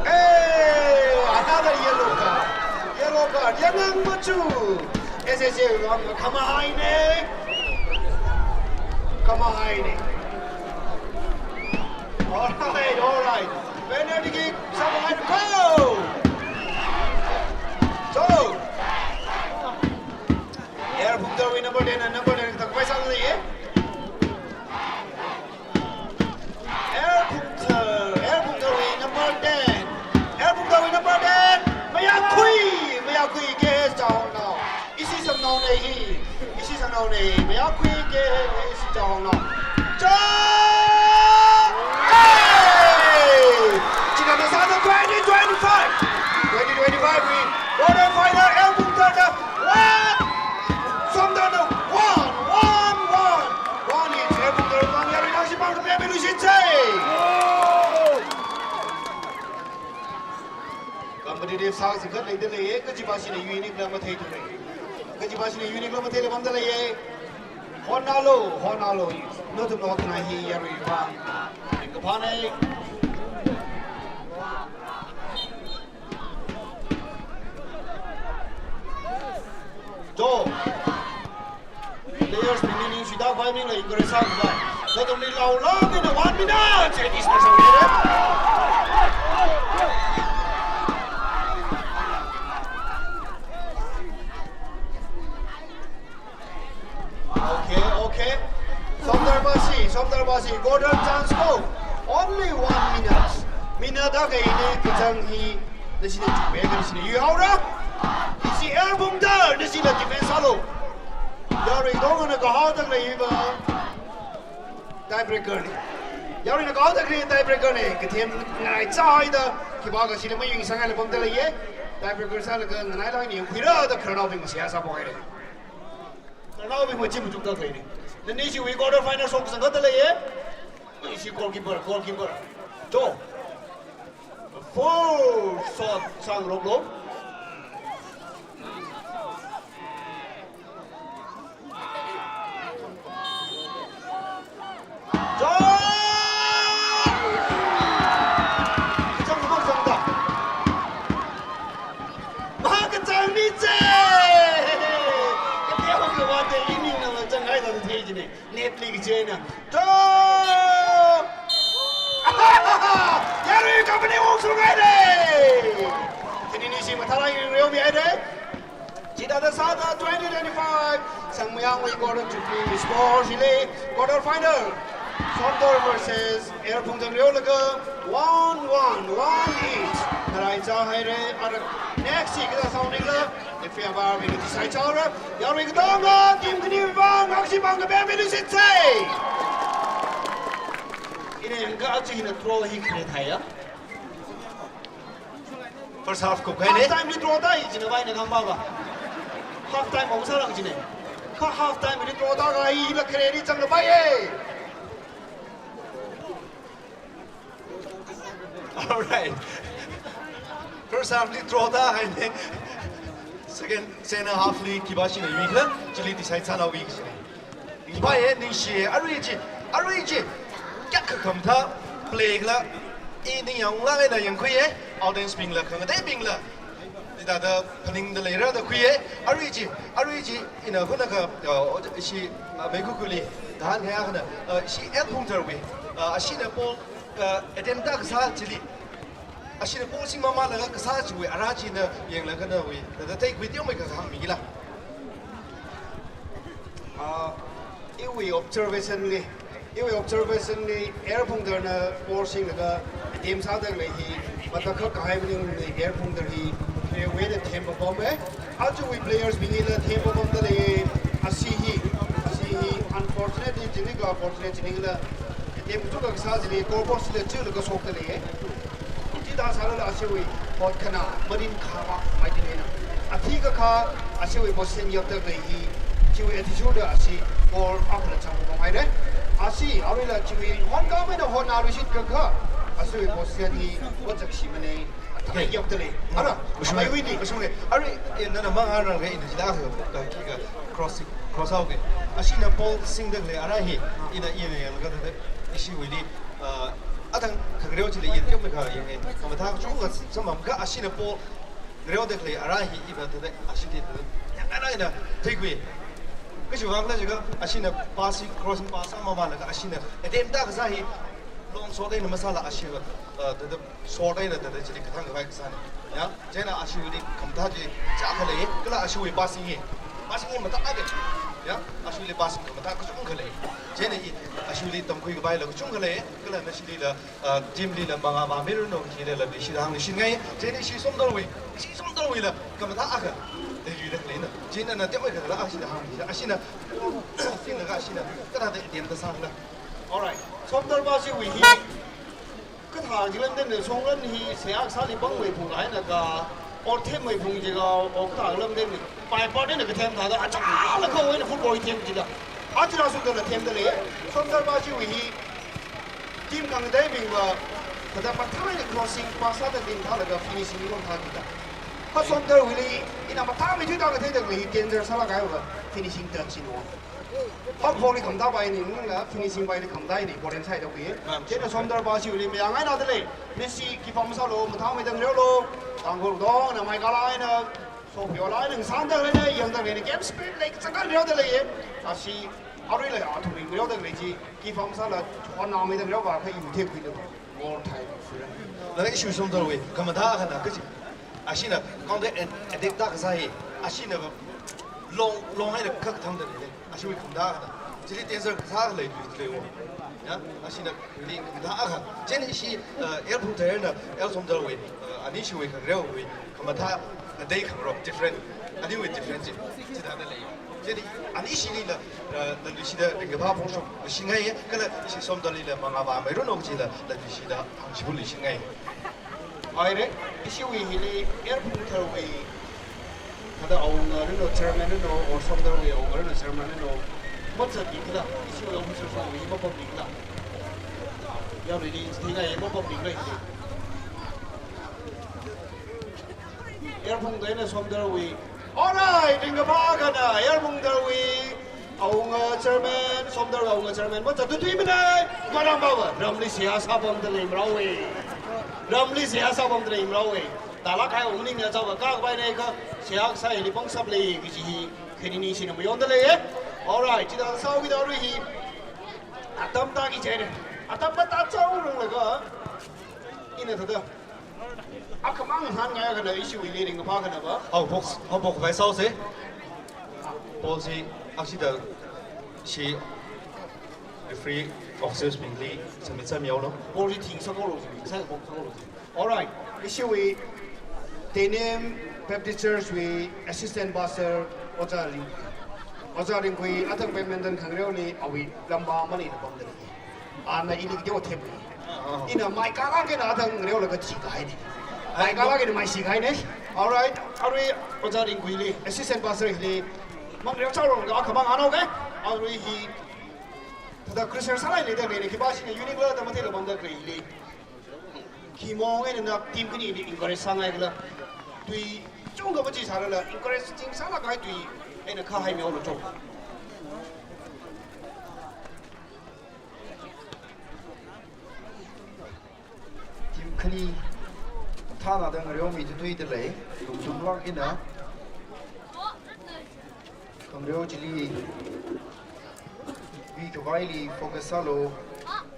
Hey, another yellow card. Yellow card. Yangang machu. S S A wang khamahai ne. Khamahai ne. Alright, alright. Penalty kick, someone go! So, Air Phungthar wui number ten, number ten, thang paisa lei, eh? Air Phungthar, Air Phungthar wui number ten. Air Phungthar wui number ten. Mayakhui, Mayakhui K H Chahongnao. Ishi sangnaona hi. Ishi sangnaona hi. Mayakhui K H Chahongnao. Cha! Hey! Chithāda sāda twenty twenty-five. Twenty twenty-five wui quarter final Air Phungthar da. What? Something one, one, one. One each, Air Phungthar pāng yarui nangshi pāng kapemei lushitsei. Competitive sākasing khat leida leiye, kachipāshina unique la matheithura. Kachipāshina unique la matheila pamda leiye. Hotnalo, hotnalo. Nathum hotna hi yarui pāng. Kaphanei. Do. Players bingli ningshida khavai maningla encourage sākhavai. Nathumli laolāk eina one minute. Chinese na sāngere. Okay, okay. Somdalpāshi, Somdalpāshi. Golden chance ko. Only one minute. Minute akha eina kachang hi. Nashina chukmei, nashina yuihaora. Ishi Air Phungthar, nashina defense sālu. Yarui tongana kahaoda leiva. Tiebreaker ne. Yaruina kahaoda khalei tiebreaker ne. Kathem ngaraichāhaida. Khipākha shili mayuisangngaila pamda leiye. Tiebreaker sālaga nganailāk eina yangkhuira da khararnaobing mashiyā sāphoire. Khararnaobing machi machukda khaleine. Nani ishiwui quarter final shokkasang khat leiye. Ishi goalkeeper, goalkeeper. Jo. Full shot sāngaroklu. Jo! Kachang kachang da. Makachang ni che! Kateokha vāda ining na machangai da thei jine. Net li kaje na. To! Yarui company ungshung haire! Khaninishi mathālāk eina reomihaire. Chithāda sāda twenty twenty-five Sangmayang wui quarter to three sports hili quarter final. Somdal versus Air Phungthar reolaga one one, one each. Ngaraichāhaire, ara next hi kathāda sāningla. Referee avābingna decide sāra, yarui katonga, team khani vang, ngakshi pāng kapemei lushitsei. Ina yangkha aja hina draw hi khare thāya. First half ko kahaine. Half time li draw thāi jina vai na kang baba. Half time mo sālang jine. Kha half time li draw thākahai la khare ni chang na vai e. Alright. First half li draw thāhaine. Second, second half li khipāshina yuikhala, chili decide sānaowui shine. Khipā ye ningshi, arui chi, arui chi. Kayākha khamathā play khala, i ningyānglāk eina yangkhuiye, audience bingla, khangateibingla. Chithāda phaningda leira da khuiye, arui chi, arui chi, ina hunakha, uh, ishi, uh, Meikhu khuli, dahan kayākhana, uh, ishi Air Phungthar wui, uh, ashina ball, uh, attempt da kasā chili. Ashina ball singmamānlaga kasā chiwui ara china yanglaga nawui, thāda theikhui teomeikha hāngmikila. Uh, iwui observation li, Iwui observation li Air Phungthar na ball singlaga attempt sāda khalei hi, matakhak kahai maningla Air Phungthar hi, khare wui eina thempapam e. Ajawui players bingla thempapamda lei, ashi hi, ashi hi, unfortunately, jinikha fortunate jinikhala, attempt kachungkha kasā chili, goal post chila chila kashokda lei. Chithā sālala ashiwui, hot khana, marin khava, mai dinena. Athi kakha, ashiwui position yapda khalei hi, chiwui attitude da ashi, goal akhala chang pamhaire. Ashi, aruila chiwui, hon ka maina hon aruishit kakha, ashiwui position hi, ot zakshi mane, athang yapda lei. Ara, mashung mai wui ni. Mashung le. Arui, eh, nana mang arang re, ina jida ka, ka, ki ka, cross, cross out ke. Ashina ball singda khalei, ara hi, ina, ina, ina, ka, ka, ishiwui ni, ah, athang khangareo chili yin kyo mekha yang e. Kamathā kachungkha samphangkha ashina ball ngareoda khalei ara hi iva thāda ashi thāda. Yangkha eina theikhui. Kachi vangkhala jiakha ashina passing, crossing pass mamānlaga ashina attempt da kasā hi. Long short eina masāla ashiva, uh, thāda short eina thāda chili kathang khavai kasāna. Ya, chieina ashiwuili khamathā chi chiyākha lei, kala ashiwui passing hi. Passing hi matakhak. Ya, ashiwuili passing khamathā kachungkha lei. Chieina i ashiwuili tamkhui khavai la kachungkha lei, kala nashilila, uh, team lila mangā vāmiranu kajila lamli shida hāngluishingai. Chieina ishi Somdalwui, ishi Somdalwuila khamathā akha leiluida leina. Chieina na teomeikhala ashida hāngluisha. Ashina, singlaga ashina, kathāda attempt sāla. Alright. Somdal vāshiwui hi kathā jilam den ne songran hi seihā kasāli pangmeiphung eina ka, or themmeipung jiakha, or kathā lam den ne, pai part eina kathem thāda, achālakha khawui eina football hi them jida. Aja rāshungdala themda lei. Somdal vāshiwui hi team khangateibingva, thāda mathālāk eina crossing, pass sāda ringphālaga finishing hi vāngthā jida. Kha Somdalwuili, ina mathāmeithui tākha theida lei, danger sālāk kahaiva, finishing touch hi no. Hak ball hi khamathā paini, ningla finishing paili khamathā eina important sāhaida khui. Ma'am. Chieina Somdal vāshiwuili mayāngai nada lei. Nisi kifam sālu, mathāmeida ngareolu. Tangkhul katongna maikala eina, sopi ola eina, sāngda leina, yangda leina, game spirit lei, chāngkhan ngareoda leiya. Ashi, aruila athumli ngareoda lei chi, kifam sāla, hotnāmeida ngareova kha iwui theikhuida. More time, freedom. Laga ishi Somdalwui khamathā akhana kaji. Ashina counter and attack ta kasā hi. Ashina long, long eina kak thangda lei. Ashiwui khamathā akhana. Chili danger kasā lei, lei, lei wo. Ya, ashina li khamathā akha. Chieina ishi, uh, L Phungtharna, L Somdalwui, uh, anishiwui khangareowui khamathā ngatei khangarok different. Aniwui different chi, chithāda lei. Chieina anishilila, uh, lamli shida ringkaphā phongshokluishingai, kala ishi Somdallila mangā vāmeiranu kajila lamli shida hāngshibulluishingai. Haire, ishiwui hili L Phungtharwui, thāda awungaranu, chairman ranu, or Somdalwui awungaranu, chairman ranu, mazatbingla, ishiwui officer songwui mapamningla. Yaruili, stinga mapamningla hili. L Phungtharna Somdalwui. Alright, ringkaphā akhana, L Phungtharwui awunga chairman, Somdalwui awunga chairman, mazat tuitui mana, maram baba, ramli seihā sāpamda leimara we. Ramli seihā sāpamda leimara we. Tālāk kahai ungning ya chāva, kak bai ne kha, seihā kasā hili pangshap lei kaji hi, khanini shina mayonda lei. Alright, chithāda sāhaokida arui hi, atam tāki chieina. Atam matāchao runglaga, ina thāda. Akhamang hāngngai akhana ishiwuili ringkaphā akhana va. Haophok, haophok khavai sāhaosa. Ball chi akshida shi referee officers bingli submit sāmihaolu. Ball chi thing sāhaolu, sāhaopok sāhaolu. Alright. Ishiwui Teinem Baptist Church wui assistant pastor Ojā Ring-, Ojā Ringkhui athang badminton khangareoli awui lamba maleina pamda lei. Ana ili kateo themli. Ina maikala eina athang ngareolaga chi kahaina. Maikala eina maisi kahaina. Alright, arui Ojā Ringkhuili, assistant pastor hili, mangareo chaorong ga khamang ano ke. Arui hi, thāda Christian sālai leida leina, khipāshina unique la da matheila pamda khalei hili. Khimong eina na team khanili encourage sāngaikhala. Tui chungkha machi sārala, encourage ching sālāk kahai tui eina khahaimihaolu cho. Team khani thānada ngareomi tuituida lei, lungchunglāk eina. Khangareo chili, yuikhavaili focus sālu,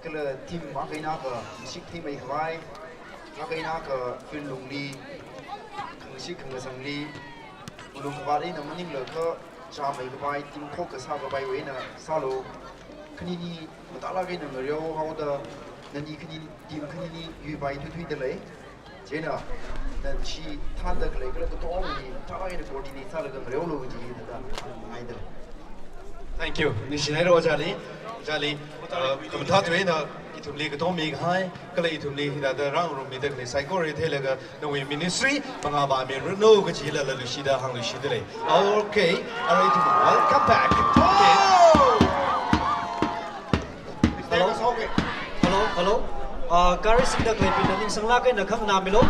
kala team akha eina akha, shik theimei khavai, akha eina akha field lungli, khangashik khangasangli, malung khavāt eina maningla kha, chāmei khavai, team focus sākhavaiwui eina sālu, khanini matālāk eina ngareohaoda, nani khani, team khanini yuipai tuituida lei. Chieina, na chi thānda khalei kala katongli, thālāk eina coordinate sālaga ngareolu kaji thāda hāngngaida lei. Thank you. Ningshinaira Ojāli. Ojāli, uh, khamathā tui eina ithumli katong mikahai, kala ithumli hithāda rāngarummida khalei saikora theilaga nawui ministry mangā vāmiranu kajila lamluishida hāngluishida lei. Okay, arui ithum welcome back. Okay. Hello. Hello, hello. Ah, gari singda khaleibingna ningsanglāk eina khanganāmilu.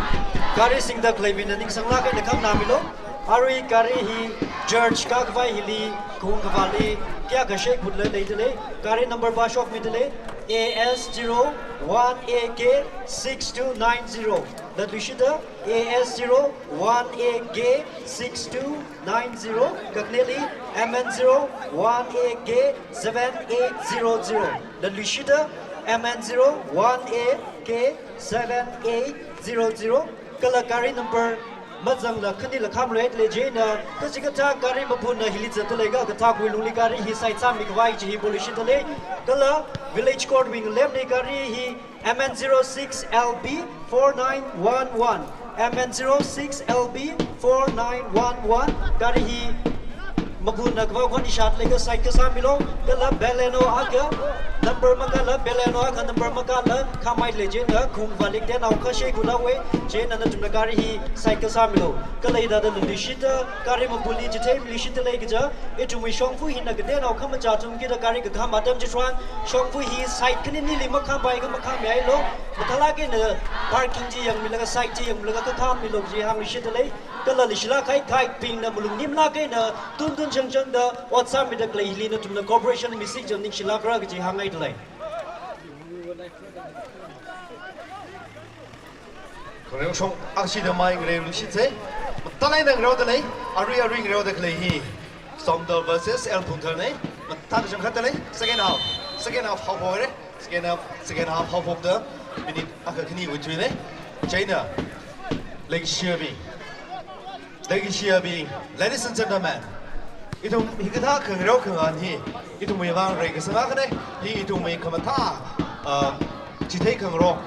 Gari singda khaleibingna ningsanglāk eina khanganāmilu. Arui gari hi church kakhavai hili, khaungkhavāli, kayākha shaiphutla leida lei. Gari number pāshokmida lei. A S zero one A K six two nine zero. Lamluishida, A S zero one A K six two nine zero, kakhaneli M N zero one A K seven eight zero zero. Lamluishida, M N zero one A K seven A zero zero, kala gari number mazangla khanila khamrei lei chieina, kachikathā gari mabuna hili zatdalei, kakathā khuilungli gari hi side sāmikhavai chi hi poluishitdalei, kala Village Court wui ngalemli gari hi M N zero six L B four nine one one, M N zero six L B four nine one one, gari hi mabuna kavao khon ishat leikha side kasā milo, kala Baleno akha, number makala Baleno akha, number makala khamhai lei chieina, khungvāli tenao kashei khuilawe, chieina nathumna gari hi side kasā milo. Kala hithāda luishita, gari mabuli chithei miluishitdalei kaja, ithumwui shongfa hina katenao khamaja thumkida gari kakham atam chitharan, shongfa hi side khaninili makhampaiakha makhammihailo, mathālāk eina parking chi yangmilaga, side chi yangmilaga kakhammilu kaji hāngluishitdalei. Kala leishilāk kahai guidebingna malung nimlāk eina tuntun changchangda ot sāmida khaleili nathumna cooperation misi jam ningshilākra kaji hāngngaidalei. Khareo shong ashi da mai ngareiluishitse. Mathālāk eina ngareodalei, arui arui ngareoda khalei hi Somdal versus L Phungthar nei. Mathāda changkhatdalei. Second half. Second half haophokre. Second half, second half haophokda minute akha khaniwui tui nei. Chieina leikashiyabing, leikashiyabing, ladies and gentlemen, ithum hikathā khangareo khangahān hi ithumwui vang reikasang akhane. Hi ithumwui khamathā, ah, chithei khangarok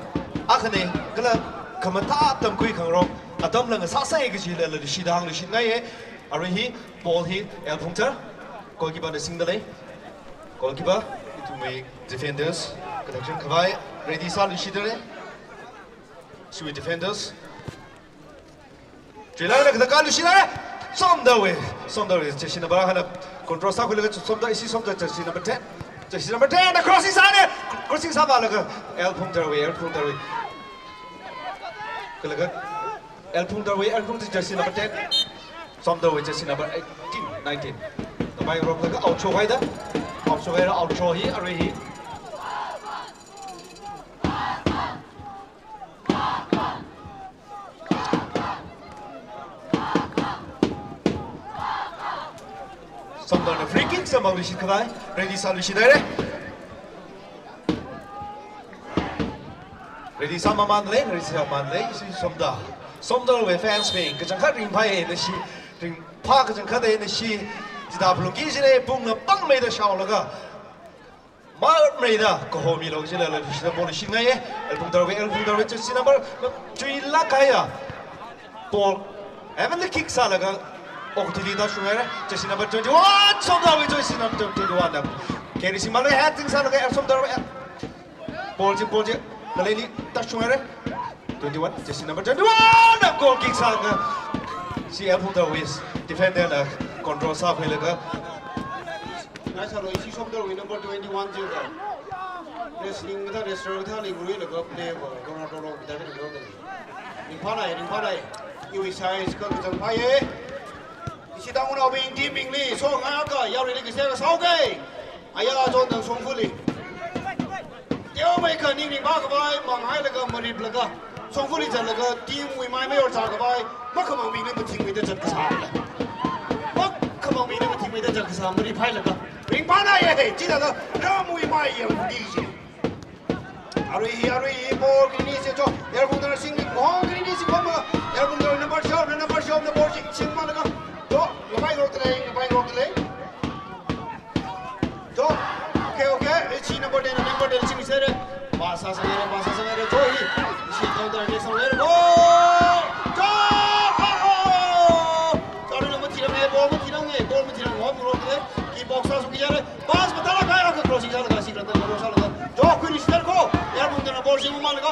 akhane, kala khamathā tamkhui khangarok atamla ngasāsai kajila leishida hāngluishitngaiye. Arui hi ball hi L Phungthar, goalkeeper na singdalei. Goalkeeper, ithumwui defenders kathak changkhavai ready sāluishitdalei. Shui defenders. Chuilaga kathak kaluishitdalei. Somdalwui, Somdalwui jersey number akhana control sākhuilaga Somdal, ishi Somdal jersey number ten. Jersey number ten na crossing sāne. Crossing sāvālaga L Phungtharwui, L Phungtharwui. Kalaga L Phungtharwui, L Phungthar jersey number ten. Somdalwui jersey number eighteen, nineteen. Kapai roklaga out show haida. Out show haira, out show hi, arui hi. Somdalna free kick samphangluishit khavai, ready sāluishithaire. Ready sāmamānlei, ready sāmamānlei, ishi Somdal. Somdalwui fans bing kachangkhat ringphāye nashi, ringphā kachangkhat e nashi, chithā phalungki jine, pungna pangmeida shaolaga. Marmeida, kahomi lo jila la shida ball shingaiye. L Phungtharwui, L Phungtharwui jersey number, chuilāk kahaiya. Ball, heavenly kick sālaga, okathuili tāshungaire. Jersey number twenty-one, Somdalwui jersey number twenty-one na. Carry singmālei, heading sālaga, L Somdalwui. Ball chi, ball chi, kaleili tāshungaire. Twenty-one, jersey number twenty-one na goal kick sālaga. Ishi L Phungtharwui defender na control sākhuilaga. Ngai sālo, ishi Somdalwui number twenty-one jiakha wrestling kathā, wrestler kathāli nguilaga play va, Ronaldo lo kathā kathā lo. Ringphānai, ringphānai. Iwui size kha kachangphāye. Ishi Tangkhulnaobing team bingli, so ngaka, yaruili kise ka saoke. Aya zon dang shongfali. Teomeikha ningli makhavai, manghailaga, mariplaga, shongfali zatlaga, team wui mai mayor sākhavai, makhamangbingli mathingmeida zatkasā. Makhamangbingli mathingmeida zatkasā, mariphailaga. Ringphānaiye, chithāda, ramwui mai yangki ji. Arui hi, arui hi, ball kini si cho, L Phungtharna singli, ball kini si khoma, L Phungtharna number shop, number shop, number six, singmālaga. Cho, ngapai rokdalei, ngapai rokdalei. Cho, okay, okay. Ishi number ten, number ten, singmisere. Pass sāsangaire, pass sāsangaire. Cho hi. Ishi counter attack sāsangaire. Goal! Cho! Oh, oh! Sorry, number three, number, ball number three, number, ball number three, number, home run le. Ki box sāsungki jare. Pass mathālāk kahai akha crossing sālaga, si kran cross sālaga. Cho, khuini sāsangaire ko. L Phungtharna ball singmamānlaga.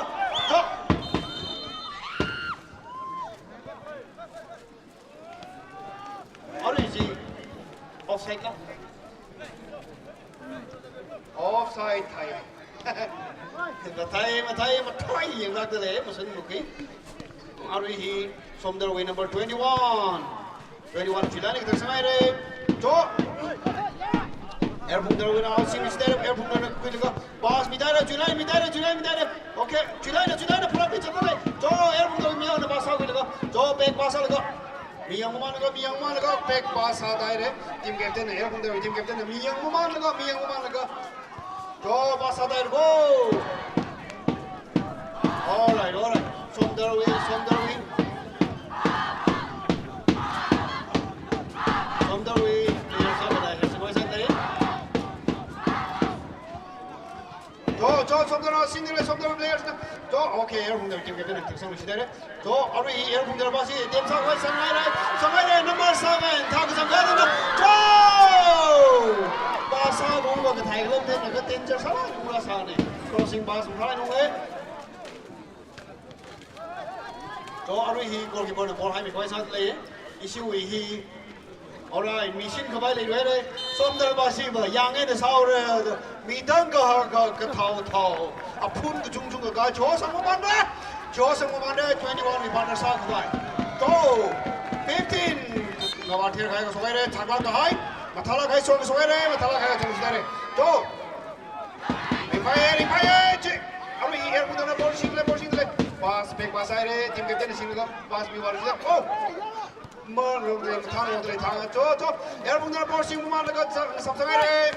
Cho. Arui chi offside la? Offside thai. Mathei, mathei, mathei, yanglākdalei, masan muki. Arui hi Somdalwui number twenty-one. Twenty-one, July ni kathak sāngaire. Cho. L Phungtharwui na, singmisere, L Phungtharna khuilaga. Pass midaire, July midaire, July midaire. Okay, Julyna, Julyna pura pi chatdalei. Cho, L Phungtharwui miyangna pass sākhuilaga. Cho, back pass sālaga. Miyangmamānlaga, miyangmamānlaga, back pass sādaire. Team captain na, L Phungtharwui team captain na, miyangmamānlaga, miyangmamānlaga. Go, pass out there, go. All right, all right. Somdalwui, Somdalwui. Somdalwui, players sākhavai, sākhavai sāda lei. Jo, jo, Somdal, singdalei, Somdal players na. Jo, okay, Air Phungdal team captain na thaksanglui shida lei. Jo, arui hi Air Phungdal pass hi, team sākhavai sāngai lei, sāngai lei, number seven, thak sāngai lei, jo! Pass sākhavai kathei lam te, naga danger sālala sāngai. Crossing pass, try nung lei. Jo, arui hi goalkeeper na ball haimi khavai sāda lei. Ishiwui hi. Alright, machine khavai leilui lei. Somdal pass hiva, yang eina sāhaora. Mi tangkha ka, kathao thao. Aphun kachungchung ka, ka, jo sangmamānra. Jo sangmamānra, twenty-one wui partner sākhavai. Jo, fifteen. Ngava ther khai kashok haira, thakla kahai. Mathāla khai shok kashok haira, mathāla khai kashok haira. Jo. Ringphāya, ringphāya, chi. Arui hi Air Phungdal na ball singdalei, ball singdalei. Pass, back pass haira, team captain na singlaga pass miwui vang sida. Oh! Marong lei, thang rong lei, thang. Jo, jo. Air Phungdal na ball singmamānlaga, sa-, samsang haira.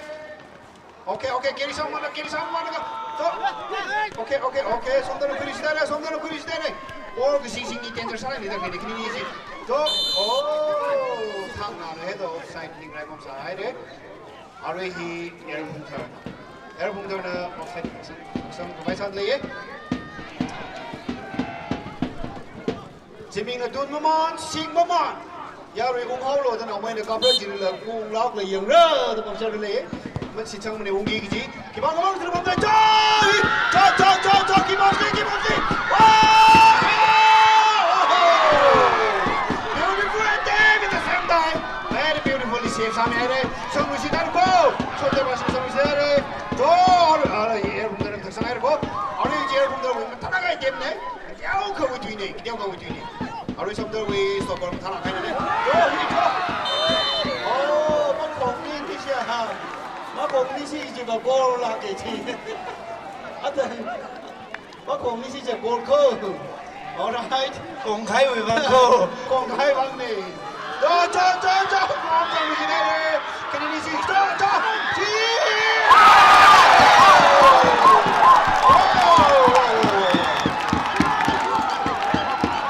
Okay, okay, carry sāmamānlaga, carry sāmamānlaga. Jo. Okay, okay, okay. Somdal na khuiri shida lei, Somdal na khuiri shida lei. Ball kasing sing hi danger sālala leida khalei khani ni chi. Jo. Oh, thang na head offside ning rai mamsā haira. Arui hi Air Phungthar. Air Phungthar na offside sam, sam khavai sāda lei. Zimikna tun mamān, sing mamān. Yarui unghaolu da naomeina kapra jilala unglākla yangra da pamsāda lei. Mashitsangmana ungki kaji. Khipākha mang sir pamda. Choi! Choi, choi, choi, choi, keep on, keep on, keep on. Wow! Beautiful and damn at the same time. Very beautifully save sāmi haira. Sangluishit haira ko. Somdal pass sangluishit haira. Choi! Ara, Air Phungthar thaksanghai haira ko. Ara, Air Phungthar wui mathālāk kahai team na. Yaokhawui tuina, yaokhawui tuina. Arui Somdalwui stopper mathālāk kahaina. Yo, hi ko. Oh, makhongni nishi ha. Makhongni nishi jiva goal lāka chi. Atan. Makhongni nishi jiva goal ko. Alright. Khongkhaiwui vang ko. Khongkhai vangna. Jo, jo, jo, jo. Khongkhaiwui vangna. Khani ni chi, jo, jo. Chi. Oh.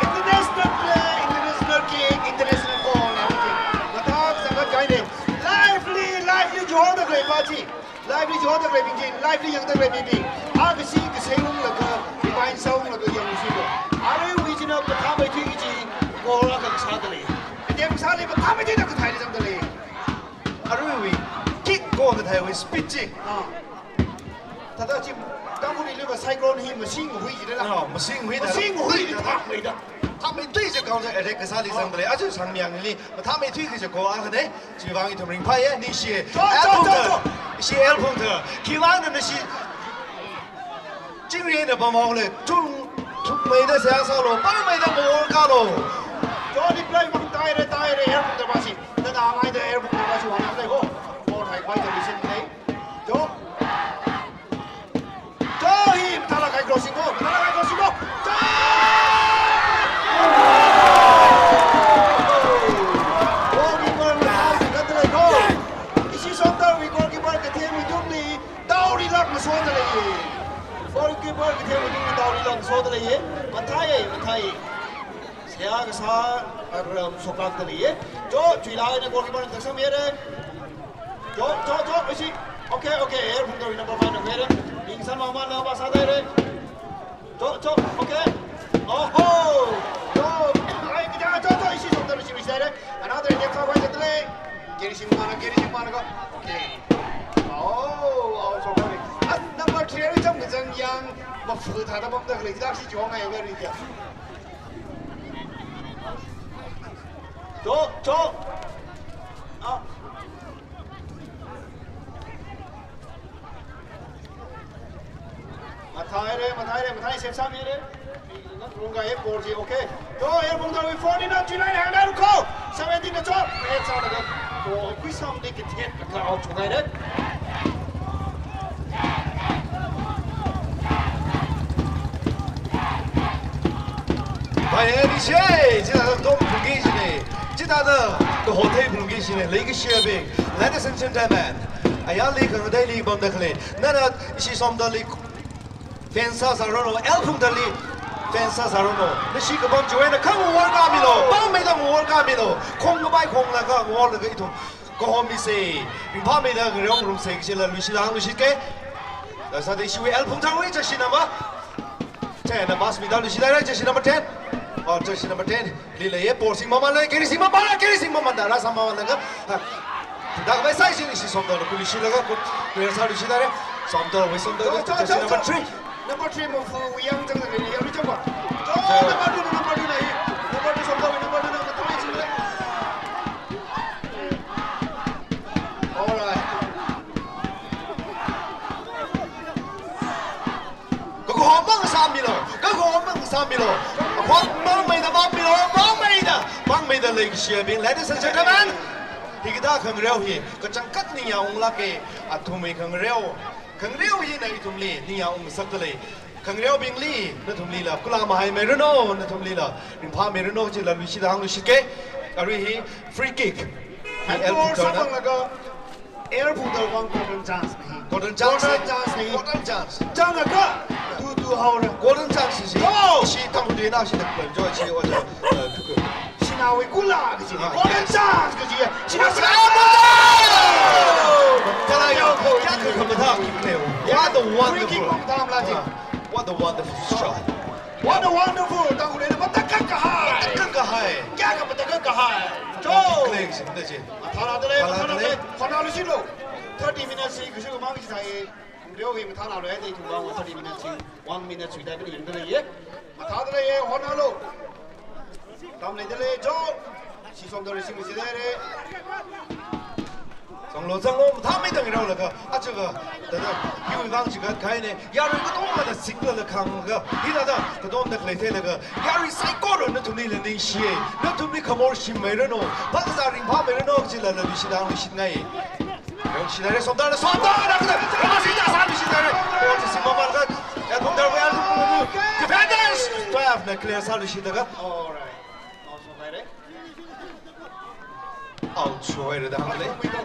International play, international kick, international goal, everything. Mathālāk sākahai kahaina. Lively, lively jihaoda khalei pa chi. Lively jihaoda khaleibing chi, lively yangda khaleibing. A kashi kasei unglaga, remind sāunglaga yangluishitlu. Aruiwui china mathāmeithui kaji goal akha sāda lei. Kateo sāli mathāmeithuida kathei li zangda lei. Aruiwui kick goal katheiwui speed chi. Ah. Thāda chi, Tangkhulli leiva cyclone hi masing hui jida la. Ah, masing hui da. Masing hui da thāmeida. Thāmeithui chi counter attack kasāli zangda lei. Aja Sangmyang li mathāmeithui kaji goal akhana. Chiwui vang ithum ringphāya, ningshiya. Cho, cho, cho, cho. Air Phungthar. Ishi Air Phungthar. Khiwuivang nashi chingri eina pamhaolu. Thung, thungmeida seihā sālu, pāngmeida maor kālu. Cho, replay mang taira, taira, Air Phungthar pass hi. Nana ngaida Air Phungthar pass hi vang lei ko. Ball haipai da mission lei. Cho. Cho, hi, mathālāk kahai crossing ko, mathālāk kahai crossing ko. Cho! Goalkeeper mathālāk kahai ko. Ishi Somdalwui goalkeeper kathemwui tungli taorilāk mashoda lei. Goalkeeper kathemwui tungli taorilāk mashoda lei. Mathāya, mathāya. Seihā kasā aram shoklākda lei. Cho, chuilāk eina goalkeeper na thaksanghai haira. Cho, cho, cho, ishi. Okay, okay, Air Phungtharwui number five na haira. Ningsan mamānlaga pass sāda haira. Cho, cho, okay. Oho. Cho, ai, kaja, cho, cho, ishi Somdalna shimishida haira. Another attempt sākhavai zatda lei. Carry shimān, carry shimān ko. Okay. Oh, oh, so sorry. Ah, number three wui cham kachang yang, mafu thāda pamda khalei, chida shi chongai very good. Cho, cho. Ah. Mathā haira, mathā haira, mathā save sāmi haira. Rungkahai ball chi, okay. Cho, Air Phungtharwui fourteen na three nine hāngda ko. Seventeen na cho. Head sālaga. Ball khuisam di kithet ka out chunghaira. Bhai, eh, Abhishek, chithāda dom phungki jine. Chithāda kaho thei phungki jine. Leikashi bing. Ladies and gentlemen, Ayarli khangateili pamda khalei. Nana ishi Somdalli fence sāsāranu, L Phungtharli fence sāsāranu. Nashi kapam chiwui eina kha work kamilu. Pāngmeida work kamilu. Khongkapai khonglaga work laga ithum kahommisei. Ringphāmeida ngareongarumsei kajila luishida hāngluishitke. Sāda ishiwui L Phungtharwui jersey number ten na pass mida luishida lei, jersey number ten. Oh, jersey number ten. Li leiye, ball singmamānlei, carry singmamānlei, carry singmamānda, rāsāmamānlaga. Ha. Dakbai saishi ishi Somdalna khuiluishilaga, ku, clear sāluishida lei. Somdalwui, Somdalwui, Cho, cho, jersey cho, number cho. Three. Number three mafu, Wuyang zangda lei, yaru changba. Cho, cho. Number two, number two na hi. Number two, Somdalwui number two na, matai chingda lei. All right. Kakhomang sāmilu, kakhomang sāmilu. Akhon pāngmeida pāngmilu, pāngmeida, pāngmeida leikashiyabing. Ladies and gentlemen, hikathā khangareo hi kachangkhat ningyāngunglāke, athumwui khangareo. Khangareo hina ithumli ningyāngungngasakda lei. Khangareobingli, nathumlila kula mahaimeiranu, nathumlila ringphāmeiranu, chila luishida hāngluishitke. Arui hi free kick. Hi L Phungtharna. Sāpanglaga, L Phungtharwui golden chance na hi. Golden chance. Golden chance na hi. Golden chance. Chang aka, tu, tu haora. Golden chance si. Go! Shi Tangkhul National Club, jo, shi, oja, eh, tuku. Shanawui kula kaji. Ah, golden chance kaji. Shina, Shina. Tala yo, kya kya kya mata kick ne. What a wonderful. Free kick pamda mala ji. Ah, what a wonderful shot. What a wonderful. Tangkhulna matakhak kahai. Matakhak kahai. Kya kya matakhak kahai. Jo. Kick ne, shi, mata ji. Mathānada lei, mathānada lei. Mathānada lei. Honalu shilu. Thirty minutes hi, kashi kumang shi thai. Reo hi mathānalo, eh, thirty minutes hi, one minute shuida bani yangda lei, eh. Mathāda lei, eh, honalu. Tam leida lei, jo. Shi Somdal receiving side lei. Zanglu, zanglu, mathāmeida ngareolaga. Achaga, thāda, hiwui vang chigat kahaine. Yarui katonga da singla la khanglaga. Hithāda, katonga da khalei theilaga. Yarui saikora nathumlila ningshiye. Nathumli khamor shimmeiranu. Phākazā ringphāmeiranu, kajila la luishida hāngluishitngai. Luishida lei, Somdalna, Somdalna, kada, kada, sida sāluishida lei. Ball singmamānlaga, L Phungtharwui, L Phungtharwui. Defenders, twelve na clear sāluishidaga. All right. Out sāhaira. Out sāhaira da hānglei. Kick, kick,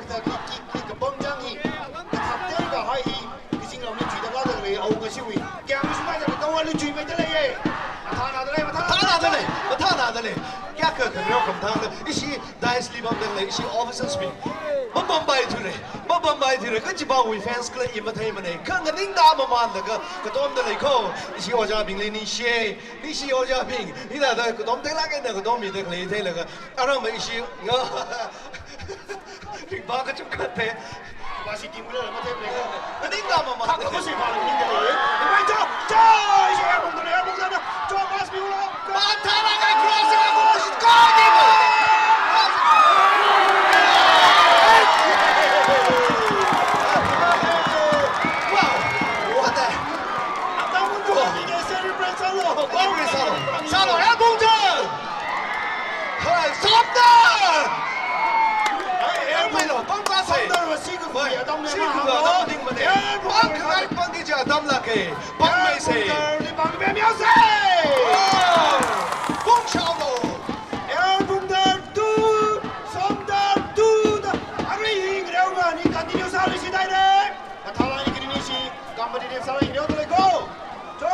kick, kapam chang hi. Kathak tei kahai hi. Kazingramli chuida lada lei, awunga shiwui. Kayākha sumai da, katongali chuimeida leiye. Mathānada lei, mathānada lei. Mathānada lei, mathānada lei. Kayākha khangareo khamatha da, ishi dais li pamda lei, ishi officers bing. Mapampai thura, mapampai thura, kachipāwui fans kala i matheimanei, kha nganingda mamānlaga, katomda lei ko, ishi ojābingli ningshiye, ningshi ojābing, hithāda katom theilāk eina katom mida khalei theilaga, arangva ishi, nga, ringphā kachungkha thei. Ba shi team kala matheimanei ko. Nganingda mamān. Kha, kha, kha, shi ba nganingda lei. Mai cho, cho, ishi ya bung da lei, ya bung da na, cho, pass mi ula. Mathālāk eina cross, cross, goal kick. Wow, what a, celebrate sālu. Celebrate sālu. Sālu, L Phungthar. Hai, Somdal. Hai, L Phungthar. Pangkasei. Somdal va singkhui atam ne ma. Singkhui atam ding mane. L Phungthar. Pangkhangai pangki kaji atam lāke. Pangmeisei. L Phungthar li pangmei miaosei. Wow! Pung shaolo. L Phungthar two, Somdal two da. Arui hi ngareonga ni continue sāluishit haira. Mathālāk eina kini nishi competitive sālāk eina ngareoda lei ko. Cho!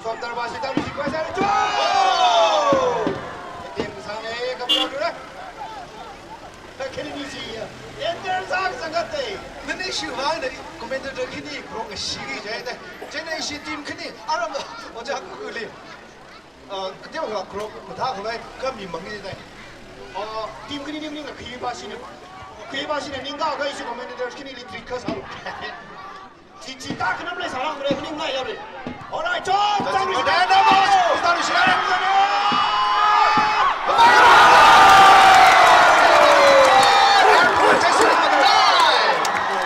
Somdal va shi tang shi khuisai cho! Wow! Team sāne, kamra dura. Kha khani nishi ya. Enter sā sāngathei. Nani shi vang da commentator khani khorong shi ri jai da. Chieina ishi team khani aram da. Ojā kukuli. Ah, kateokha khorong mathākhavai kha mi mangi da. Ah, team khani team ni na khi ba shi ne. Khi ba shi ne ningkakha ishi commentator khanili trick kha sā. Chi, chi, ta khanam lei sālāk mare, khaning ngai ya re. Alright, chop, chop, chop. Jersey number nine.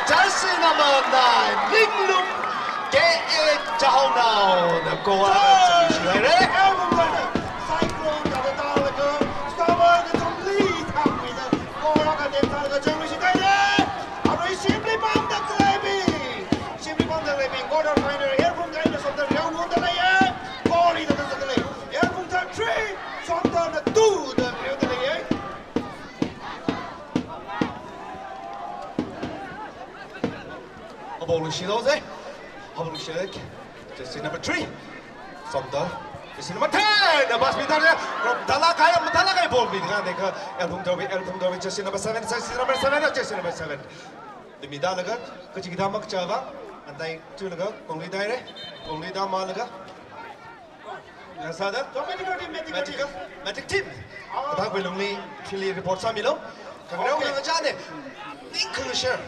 Jersey number nine. Ninglum K A Chaonao. Na goal. Chop. Jersey number nine. Cyclone, da, da, da, da, da. Scorer, da, complete. Goal, da, da, da, da, da. Arui shimli pamda khaleibing. Shimli pamda khaleibing. Quarter final, L Phungthar eina Somdal ngareonungda leiye. Goal hithāda sāda lei. L Phungthar three, Somdal two da ngareoda leiye. Ball shi lo se. Ball shi lo. Jersey number three. Somdal. Jersey number ten. Pass mi tare. Dala kaya, dala kaya ball mi ngane ka. Elphung Dawi, Elphung Dawi, jersey number seven, jersey number seven, jersey number seven. Dimi dalaga, kachi kita makcha ba. Antai tu laga, kongli dai re. Kongli da ma laga. Ngasāda? Medical team, medical team. Medical, medic team. Ah. Kathā khuilungli, chili report sāmilo. Khangareo, okay, khangachāne. Ning khangashare.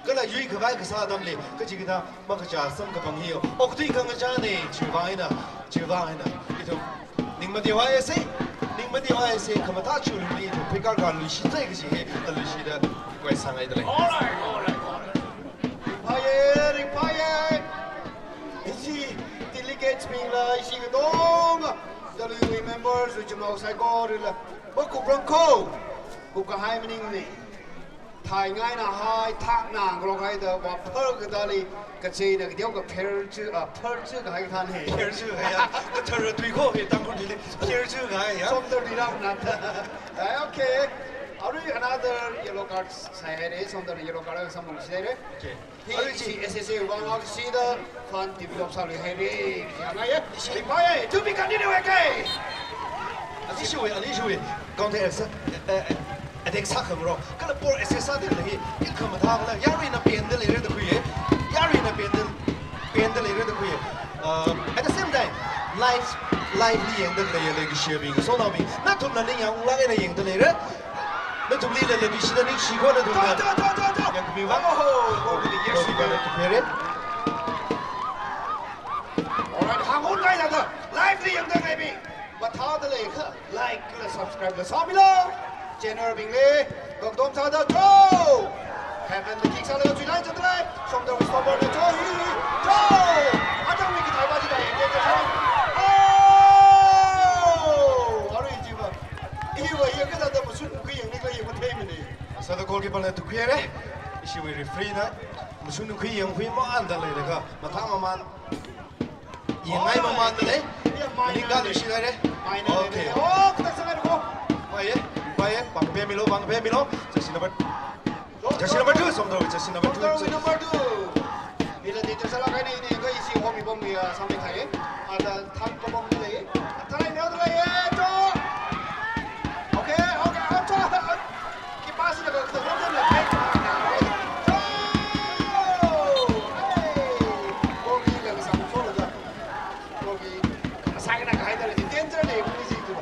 Kala yui khavai kasā atamli, kachi kathā makachā samkaphang hiyo. Okathui khangachāne, chiwui vang eina, chiwui vang eina. Ithum, ning madiwai ase, ning madiwai ase, khamathā chulungli ithum, phikar ka luishitsei kachi hi, kaluishida, khuisāngaidalei. All right, all right, all right. Ringphāye, ringphāye. Ishi delegates bingla, ishi katonga, W W members, ujamau saikorala, makuprang ko, kupkahai maningmane. Thaingaina hai, thakna ngarokhaida, waphar katāli, kacheina kateo kapher chu, ah, pher chu kahai kathāne. Pher chu kahai ya. Kathara tui ko, he, Tangkhul tuili, pher chu kahai ya. Somdal rirao na. Ah, okay. Arui another yellow card sāhaire, Somdal yellow card samphang sāhaire. Okay. Hi, arui chi, ishi S S A wui vang akha shida fund develop sāluihaire. Yangaiye, ishi ringphāye, to be continue again. Anishiwui, anishiwui, counter attack, eh, eh, attack sākhangarok. Kala ball S S A dala hi, ithum khamathā kala, yaruina penda leira da khuiye. Yaruina penda, penda leira da khuiye. Uh, at the same time, live, live li yangda khalei leikashiyabing, sonaobing, nathumna ningyāng unglāk eina yangda leira. Nathumli lalabi shida ningshi ko nathumna. To, to, to, to, to. Yangkhami vang. Oh, oh, oh, yes, goalkeeper-na tukhuire. Alright, hāngun ngaida, live li yangda khaleibing. Mathāda leiakha, like kala subscribe la sāmilo. Channel bingli, gangdom sāda, throw. Heaven li kick sālaga chuilai zatlei. Somdal stopper na throw, hi, hi, throw. Atang mi kathai ba chi da yangde ka throw. Oh! Arui chi ba. Iva yangkada da mashun khui yangni kala yangmatheimane. Asāda goalkeeper-na tukhuire. Ishiwui referee-na mashun khui yangkhui manda leilaga, mathā maman. Yangngai mamanda lei. Ning ka luishithaire. Okay. Oh, kathā sāngai ko. Ringphāye, ringphāye, pāngpemilo, pāngpemilo. Jersey number, jersey number two, Somdal, jersey number two. Somdal number two. Ila di jersey la kaini ni ko isi home bom ya sāmi thai. Ada thang ko bom lei. Thang lei lei to. Okay, okay, okay. Ki pass na ka, ka, ka, ka, ka, hey! Goal kick la kasang so la. Goal kick. Asai na kahai da le, danger le, kuni si tu.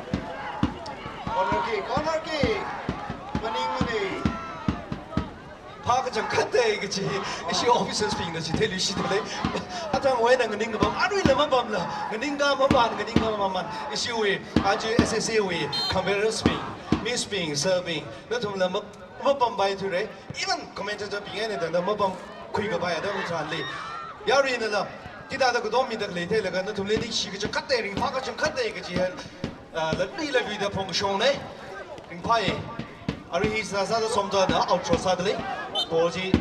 Corner kick, corner kick. Maningmane. Phākachangkhat da kachi, ishi officers bingna chitheiluishitda lei. Athang wui eina nganingkapam, aruila mapamla. Nganingka mapan, nganingka maman. Ishiwui, aja S S A wui, competitors bing, miss bing, sir bing. Nathumla map-, mapampai thuire. Even commentator bing eina da mapamkhui kapai atam tharanli. Yaruinala, kida da kadommida khalei theilaga nathumli ningshi kachangkhat da, ringphā kachangkhat da kachi hi, ah, latluilaluida phongshongne. Ringphāye. Arui hi sāsāda Somdalna outshot sāda lei. Ball chi,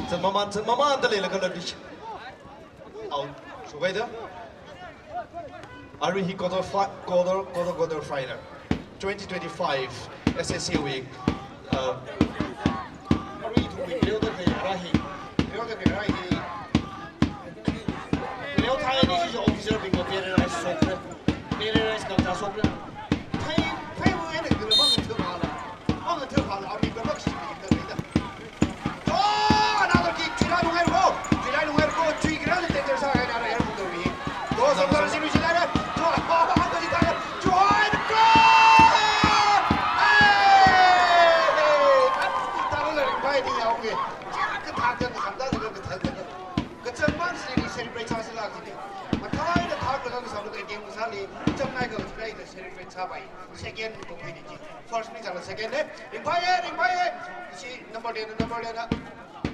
zat maman, zat mamanda leilaga latluishi. Out. Shokhaida. Arui hi quarter fi-, quarter, quarter, quarter final. Twenty twenty-five S S A wui, uh, arui ithumwui leoda khalei ara hi. Leoda khalei ara hi. Leothai ni hi officer bingva terrorize shokra. Terrorize kachā shokra. Phei, phei wui eina kala mangatha phala. Mangatha phala, army bingva shi bingda leida. Oh, another kick. Chuilai nungai ko. Chuilai nungai ko. Chui kira le danger sāhaira, Elphung Dawi. To, Somdal si luishilai. To, apa, apa, apa, apa, to, hai, goal! Hey! Hey! Tara la ringphāi ni yaonge. Kathā kathā kathā kathā kathā. Kachangmang sili celebrate sāsila kine. Mathāda thāda kasālaga game sāli. Changngai ka, changngai ka celebrate sāpai. Second ko khui ni chi. First ni chala second ne. Ringphāye, ringphāye. Ishi number ten, number ten na.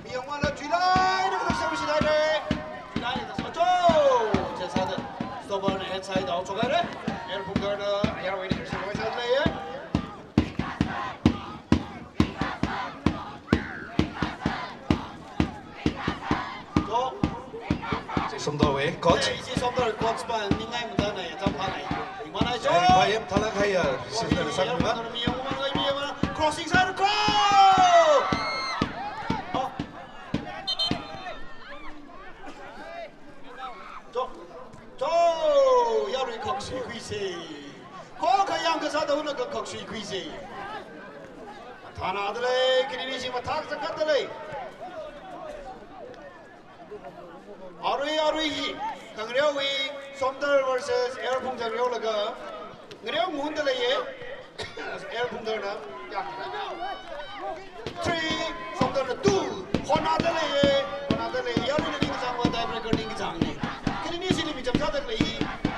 Miyangwala chuilai, number seven si lei. Chuilai, that's a goal. Just had a stopper on the head side, out side. Elphung Dawi na, ayar wei ni, side lei. Go. Somdal wui coach. Hey, ishi Somdal coach pa ningai mada na ya tam pa nai. Mana jo. Hey, bayam thala kaya. Sifna sak ma. Crossing side, goal! Oh. Shui khuise. Mathānadalei, khaninishi mathākazang khatdalei. Arui, arui hi, Kangreowui, Somdal versus Air Phungthar ngareolaga, ngareo ngahundalei ye, Air Phungtharna, ya. Three, Somdalna two, hotnadalei ye, hotnadalei, yaruina ningkachāngva tiebreaker ningkachāngne. Khaninishi limit chapchādalei hi,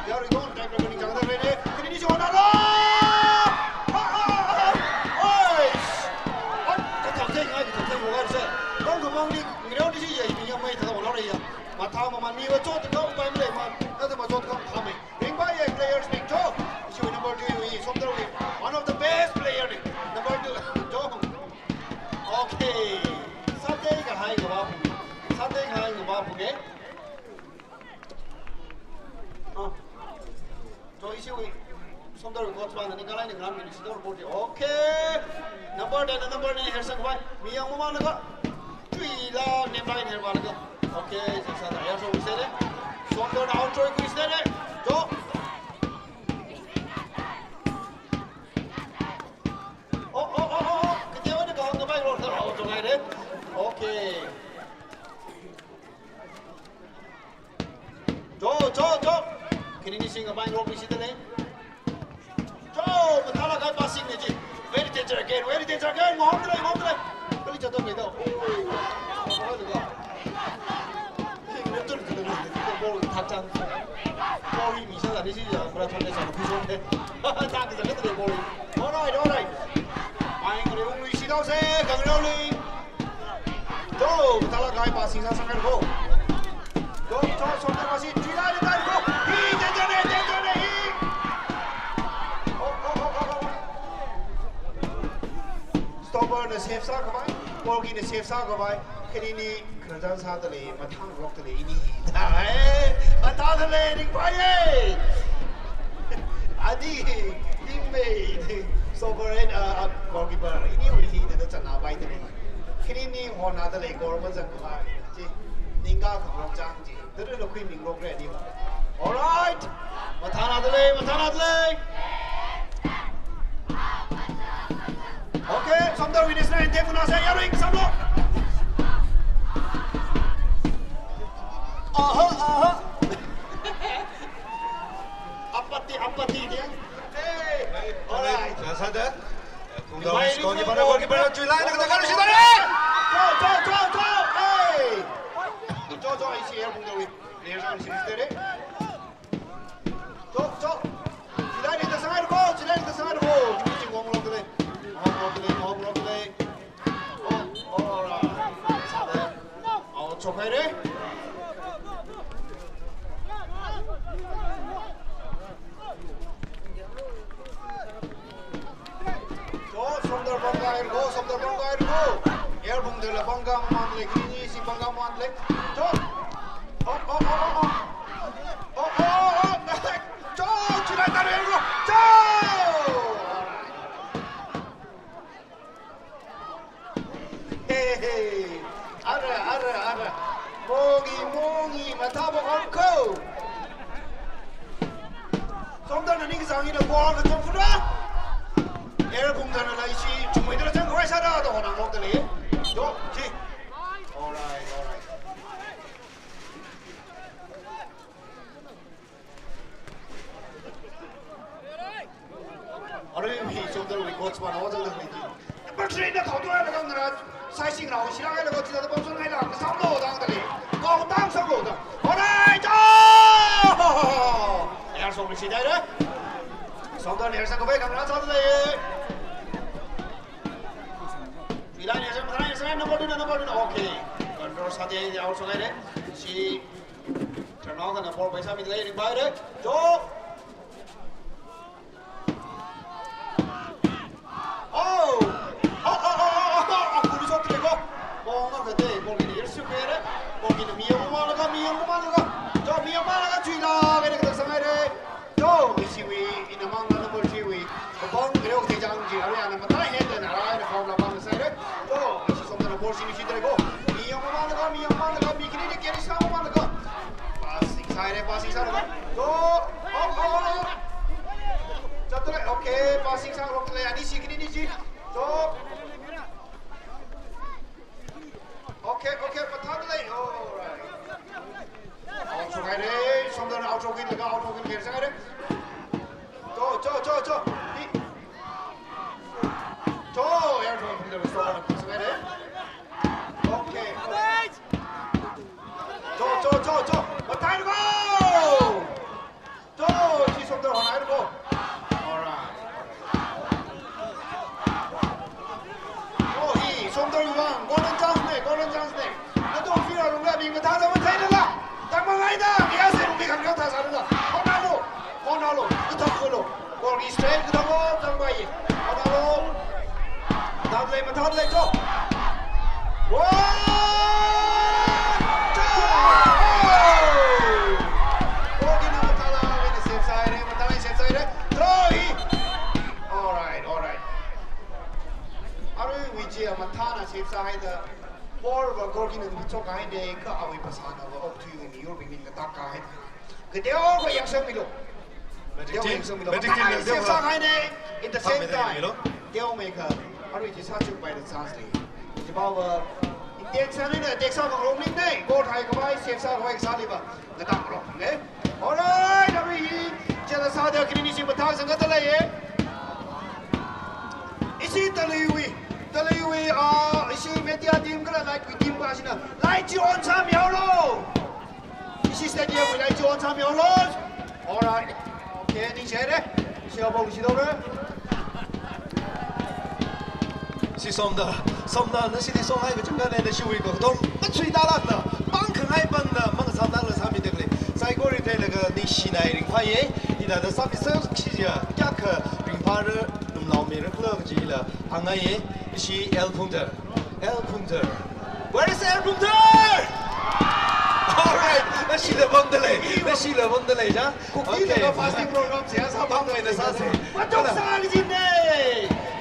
yarui kong tiebreaker ningkachāngda rene, khaninishi hotnada! Ha, ha, ha, ha! Oi! Ot, kathak theingai, kathak theingai, se. Kong kamangli, ngareo nishi ya, hi mi ya mai thada hotnarei ya. Mathā mamān miva chotda kha upai malei ma, nada machotda kha khamei. Ringphāye players bing, jo. Ishiwui number two wui, Somdalwui. One of the best player ni. Number two, jo. Okay. Sātheikahai ngavā phu. Sātheikahai ngavā phu ke. Ah. Jo, ishiwui. Somdalwui coach pa nani kalai ni gram ni sidor body. Okay. Number ten, number nine, Hersang vai. Mi yang mamānlaga. Chuila, nem bai, nem bai laga. Okay, sasa da. Ya, so, sele. Somdalna out choi khuisele. Jo. Oh, oh, oh, oh, oh. Kete wani kahāng kapai ro, oh, jo, ngai de. Okay. Jo, jo, jo. Khaninishi ngapai ro, pisi de le. Jo, mathālāk kahai passing ne ji. Very danger again, very danger again. Ngahomdalei, ngahomdalei. Kali chāda me da. Oh, oh, oh, oh. King ne tun kala ne, ball thak chang. Ball hi mi sāda ni si ya, marathon ne sāda phi so ne. Thak kazang ne ball. All right, all right. Mai ngare ung lui si dao se, Kangreoli. Jo, mathālāk kahai passing sāsanghai ko. Jo, jo, Somdal masi, chuila ni tai ko. Hi, danger ne, danger ne, hi. Oh, oh, oh, oh, oh. Stopperna save sākhavai, goalkeeperna save sākhavai. Khanini, khararchan sādalei, mathāngarokdalei, ini. Hai, mathādalei, ringphāye. Adi, teammate, stopper and, uh, uh, goalkeeper, iniwui hi, da, da, chānna bai dalei. Khanini hotnadalei goal mazangkhavai, chi, ningkakhangarok chang chi, tara lakhui mingarok re ni ba. All right! Mathānadalei, mathānadalei! Okay, Somdal witness na ente kuna sa yaring samlo. Aha, aha. Apathy, apathy dia. Hey, all right. Sasa da. Phungthar, goalkeeper, goalkeeper, chuila, na kata kalu shida re. Go, go, go, go. Hey. Go, go, isi ya, Phungthar. Player sa isi re. Go, go. Chuila ni ta sangai ko, chuila ni ta sangai ko. Chuila ni ta sangai ko. Home run play, home run play. Oh, alright. Sasa da. Out shokhaire. Jo, Somdal pangkā haira ko, Somdal pangkā haira ko. Air Phungtharla pangkā mamānlei, khaninishi pangkā mamānlei. Jo. Oh, oh, oh, oh, oh. Oh, oh, oh, oh. Jo, chuila tare ko. Jo. Hey, hey. Ara, ara, ara. Mongi, mongi, mathāva ongko. Somdalna ning zangi da ball ka chomfura. Air Phungtharna laishi, chungmei da chang kawai sāda, da hona ngok da le. Jo, chi. All right, all right. Arui mi Somdalwui coach pa na ojang dang ni. Number three na thau tuai na kang na. Sai sing rao shirang ai la ko chida pam sung ai la. Samlo dang dali. Kong tang samlo dang. Alright. Oh! Air song ni shidai re. Somdal air sa ko bai kang na sa dali. Ilai air sa, ilai air sa, number two na, number two na. Okay. Control sa dia, dia out song ai re. Si Turn on kana ball paisa mi lei ring bai re. Jo. Oh. Oh, oh, oh, oh, oh, oh, kuli sot le ko. Ball na kate, ball ni yer su kere. Ball ni mi yang ma la ka, mi yang ma la ka. Jo, mi yang ma la ka, chuila, kene kata sangai re. Jo, ishiwui, ina mang la number three wui. Ball ni reo te jang ji, are ana matai he te na, ara, ana form la bang sai re. Jo, ishi Somdalna ball si mi si tre ko. Mi yang ma la ka, mi yang ma la ka, mi kini de kere sa ma la ka. Passing sāhaire, passing sāhaire. Go. Oh, oh, oh, oh. Chatdalei. Okay, passing sāngarokdalei. Win laga out of win khair sangare. Cho, cho, cho, cho. Hi. Cho, air ball fielder stop sangare. Okay. Cho, cho, cho, cho. Matai go. Cho, chi Somdal hon air go. All right. Oh, hi, Somdalwui vang, golden chance ne, golden chance ne. Nathum field alungli mi mathāda matheilala. Tangmangaida, kayākha sālungli khangkao thāsālala. Honnalo, honnalo, kathākalo. Goal ki straight kathākalo, tangmai. Honnalo. Mathālei, mathālei, cho. Wow! Cho! Goal ki na mathāla, wena save sāhaire, mathāla save sāhaire. Cho, hi. All right, all right. Aruiwui chi mathāna save sāhaida, ball va goal kina michok haida, kha awui phasāna va okthuiwui miyorbing min katak kahai. Kateokha yangsangmilu. Magic team, yangsangmilu. Magic team, mathāna save sāhaina, in the same time. Teomeikha, arui chi sāchukpaida chance lei. Chiva va, intention na attack sākhangarok maningmana, goal thai khavai, save sākhavai kasāli va. Ngatang rok, eh? Alright, arui hi, chela sāda khanini chi mathāzang kata lei, eh? Ishi Taluiwui, Taluiwui, ah, ishi media team kala light wui team kashina, light chi on sāmihaolu. Ishi stadium wui light chi on sāmihaolu. Alright. Okay, ningshire. Ishi abang ishi dore. Ishi Somdal, Somdal, nashili songhai kachungkha lei, nashiwui kakhotong, machuitālākna, pāngkhangai pāngna, mangasālākla sāmida khalei. Saikora theilaga ningshina ringphāye, hithāda sāmi sāshiya, kayākha ringphāra, lumlaomirakhala kajila, hāngngaiye, ishi L Phungthar, L Phungthar. Where is L Phungthar? Alright, nashila pamda lei, nashila pamda lei, ja? Kukila, okay, ka fasting program seihā sāpam, pammeina sāse. Matok sākajine.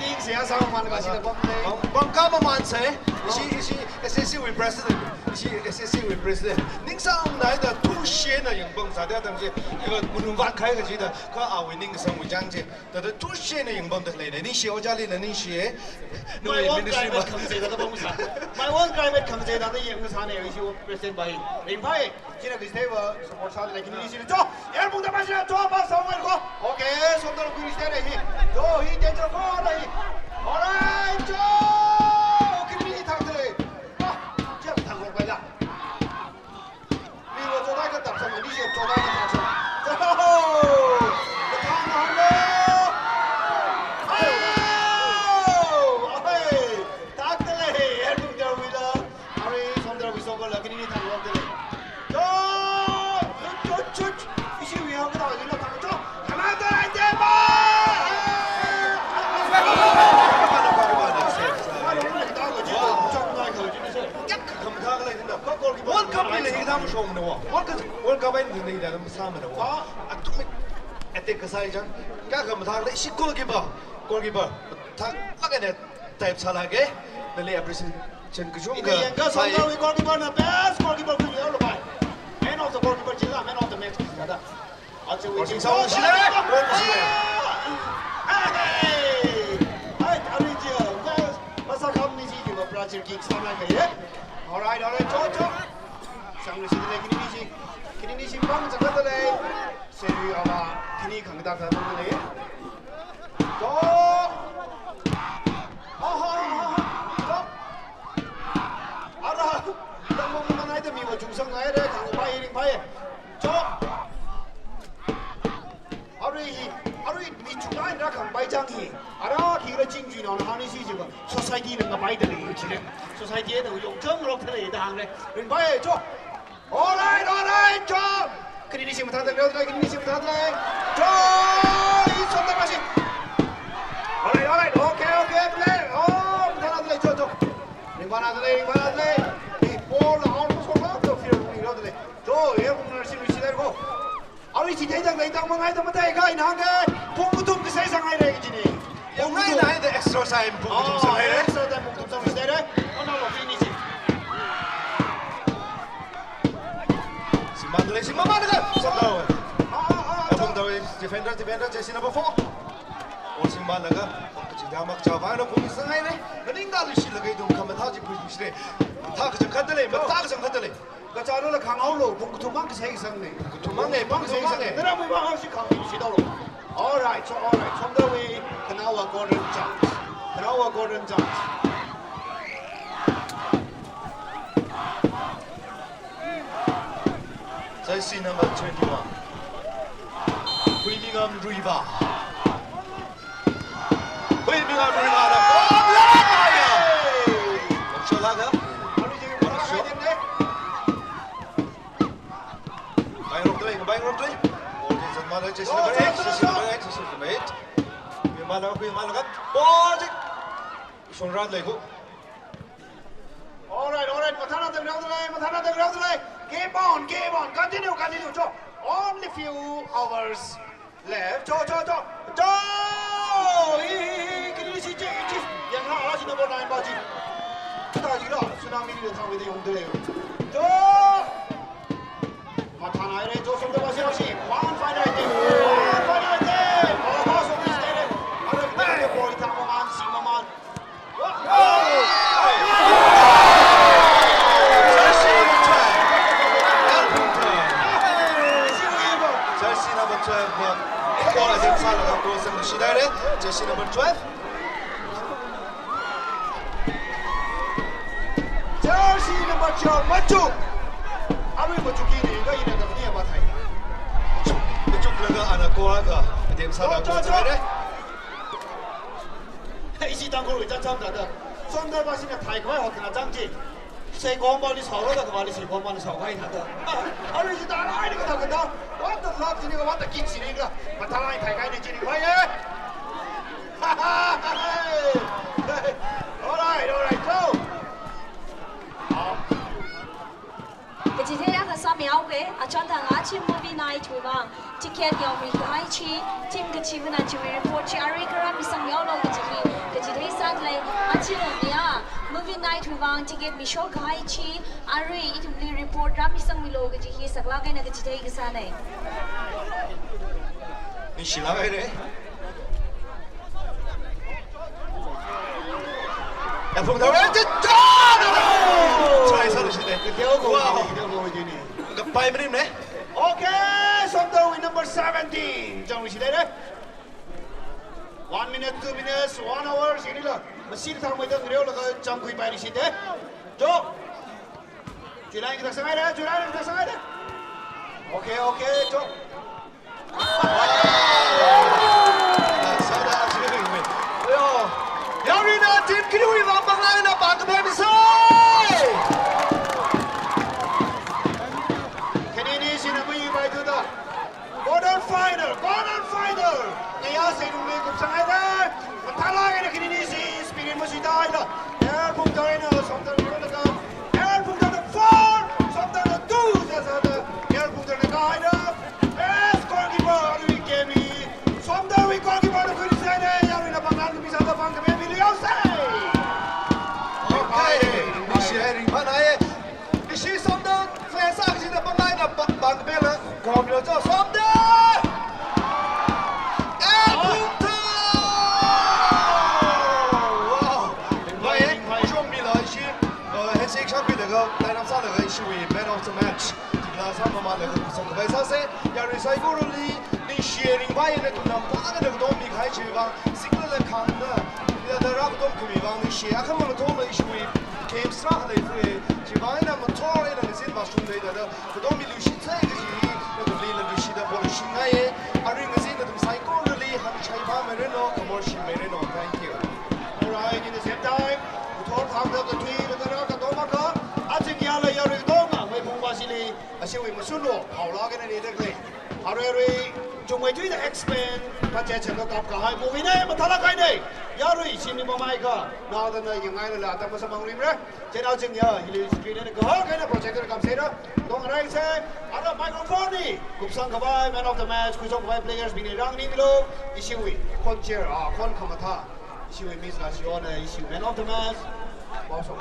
Ning seihā sāmamān kashina pamle. Pam, pamkhamamānse. Ishi, ishi S S C wui president. Ishi S S C wui president. Ningsāngnaida thushena yangpam sāda tangse. Iva kunung vātkahai kajida, kha awui ningsangwui chang chi. Thāda thushena yangpamda leine. Ningshi ojāli na ningshiye. My own climate khangazei thāda pamsa. My own climate khangazei thāda yangsāne, ishi president bai. Ringphāi. China kisteva support sāda lei, khanini china cho. L Phungthar mashina cho, pa sāngmai ko. Okay, Somdal khanini china hi. Cho, hi danger ko lei. Alright, cho. Khanini thang lei. Pa, chap thang ko bai la. Mi wo cho dai ka tap sāng, ni che cho dai ka tap sāng. Cho. Ka thang hānglo. Ai. Ai. Thang lei, L Phungthar wui la. Arui Somdalwui sokala khanini thang lei. Cho! Chut, chut, chut! Ishiwui hāngkatā lila thang cho! Khanāda aite ba! World Cup li lei hithā mashokmana wo. World Cup, World Cup eina lei hithā masāmana wo. Athum attack kasā chang. Kayākha mathālei, ishi goalkeeper. Goalkeeper. Thang lak eina type sālāke. Nali appreciation kachungkha. Ina yangkha sāi. Somdalwui goalkeeper na best goalkeeper khuihaolu bai. Man of the goalkeeper chila, man of the match khuihaoda. Acha wui chi. Sāo shile. Hey! Hai, tari ji. Masā khamni ji ji ba pressure kick sāmai khaye. Alright, alright, cho, cho. Sāngluishit lei khanini chi. Khanini chi pāngchang kata lei. Seri awa, khani khangda kha tong lei. To. Ha, ha, ha, ha. To. Ara, tangmang manaida mi wa chungsang ngai re, khangpai ringpai. To. Arui hi, arui mi chungai ra khangpai chang hi. Ara, khi ra ching chui nao na hani si jiba. Society na ngapaida lei, chile. Society na yong chang rok thale da hāngle. Ringpai, to. Alright, alright, cho. Khanini chi mathāda lei, khanini chi mathāda lei. Cho, i Somdal mashi. Alright, alright, okay, okay, play. Oh, mathāda lei, cho, cho. Ringphānada lei, ringphānada lei. I ball out ko ko ko field ni lo lei. Cho, ye kung na shi shi lei ko. Arui chi dai dang lei tangmangaida mathāi kha ina hāngke. Pung kathum kasai sāngai re kajine. Yangnaida extra time pung kathum sāngai re. Extra time pung kathum sāngai re. Ona lo finish. Simānda lei, simānda lei. Sāngai. Ah, ah, ah, L Phungthar, defender, defender, jersey number four. O simānlaga, kachida mak chava na pung sāngai re. Maningda leishilaga ithum khamathā chi pung shire. Thā kachangkhatta lei, mathā kachangkhatta lei. Kachālala khanghaolu, pung kathum mang kasai kasangna. Kathum mang ne, pung kathum mang ne. Nara mui mang hausi khang si dolo. Alright, so alright. Somdalwui khanaowa golden chance. Khanaowa golden chance. Jersey number twenty-one. Huimingam Ruiva. Huimingam Ruiva da. Oh, la, la, ya. Shot la, ya. Shot. Bai rok tui, bai rok tui. Oh, this is another jersey number eight, jersey number eight, jersey number eight. Huimingam, Huimingam. Ball. Shong rat lei ko. Alright, alright. Mathāna tang rau dalei, mathāna tang rau dalei. Keep on, keep on. Continue, continue. Cho. Only few hours left. Cho, cho, cho. Cho. Hi, hi, hi. Kiri si chi, chi. Yang ha, ala si number nine ba chi. Kata chi la. Tsunami ni thang wei de yong dalei. Cho. Mathāna re, cho, som de ba si, si. One five nine. One five nine. Oh, so this day. Ara, ball thang maman, si maman. Jersey number twelve. Jersey number twelve, uh, ball attempt sālaga goal sangluishit haira. Jersey number twelve. Jersey number twelve, machuk. Arui machuk hina, kha ina kathāda mathāi. Machuk, machuklaga ana goal akha attempt sālaga goal sanghaira. Ishi Tangkhulwui chāncham thāda. Somdal ba shina thai khavai hotkhanā chang chi. Seikom bali saoro da kavali seikom bali saokai thāda. Arui shi da rai ni kathā kathā. What the love chini, what the kick chini ka. Mathālāk thai kai ni chini khavai e. Alright, alright, go. Kachithei akha sāmihaoke, achon thang achi movie night wui vang ticket yaomi kahai chi, team kachivana chiwui report chi arui kha rāmisangmihaolo kaji hi, kachithei sādalei, achi lo miya, movie night wui vang ticket mishok kahai chi, arui ithumli report rāmisangmilo kaji hi saklāk eina kachithei kasāna. Nishilāk haira. Yaphung tharan, try sāluishit. Wow. Kapai maning ne. Okay, Somdalwui number seventeen. Changluishit ne. One minute, two minutes, one hour, sini la. Masi thang mai tang reo la ka changkhui pailuishit. Jo. July kita sangai da, July kita sangai da. Okay, okay, jo. Yo, yaruina team kiniwui vang pānglāk eina pāng kapem misai. Khanini shina mui bai tuda. Quarter final, quarter final. Ngayā seinungli kupsang haira. Mathālāk eina khanini shi spirit masuida haira. Air Phungthar eina Somdal eina ka. Air Phungthar the four, Somdal the two, sāsāda. Air Phungthar na kahaira. Best goalkeeper, arui kemi. Somdalwui goalkeeper na khuisaina, yaruina pānglāk eina misāda pāng kapem milu yaosai. Okay, ishi hai ringphānai. Ishi Somdal fans akha china pānglāk eina pāng kapemla. Kawmilo cho Somdal. Air Phungthar. Wow. Ringphāi, ringphāi. Chungmilo ishi. Uh, handshake shākhuilaga, line up sālaga ishiwui man of the match. Tikla sāmamānlaga kusang khavai sāsa, yarui saikorali, ningshi ringphāi eina ithumna mathālāk eina katom mikahai chiwui vang, singla la khangda, ila da rākatom khami vang ningshi, akhama ngathorla ishiwui games rākhalei fue, chiwui vang eina ngathor eina ngazin vāshungda ila da, katom miluishitsa kaji hi, nathumli leilui shida poluishingaiya, arui ngazin nathum saikorali, hāngshai phāmeiranu, khamor shimmeiranu, thank you. Alright, in the same time, ngathor thangda kathui, la da rākatom akha, aja kayāla yarui katonga, Meiphung vāshili, ashiwui mashunlo, haolāk eina nida khalei. Arui arui, chungmei thuida expand, budget chāngkha kapkahai movie na, mathālāk eina. Yarui, shimli mamai kha, naodana yangngailala, atam masamphangluimara. Chieina chingya, hili screen eina kahak eina projector kapseira. Tong rai se, ada microphone li, kupsang khavai, man of the match, khuishok khavai players bingli rānganingmilu, ishiwui, khon chair, ah, khon khamathā. Ishiwui Miss Lashiona, ishiwui man of the match. Wow, so.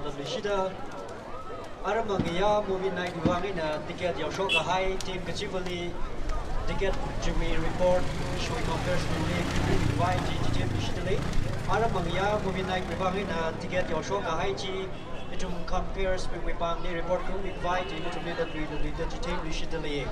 Lamlishida, aramangaya movie night wui vang eina ticket yaoshok kahai team kachivali ticket chiwui report, shui computers wui invite chi chithemlishidalei. Aramangaya movie night wui vang eina ticket yaoshok kahai chi ithum computers wui pāngli report khuikhavaiji ithumli da lui lui da chithemlishidalei.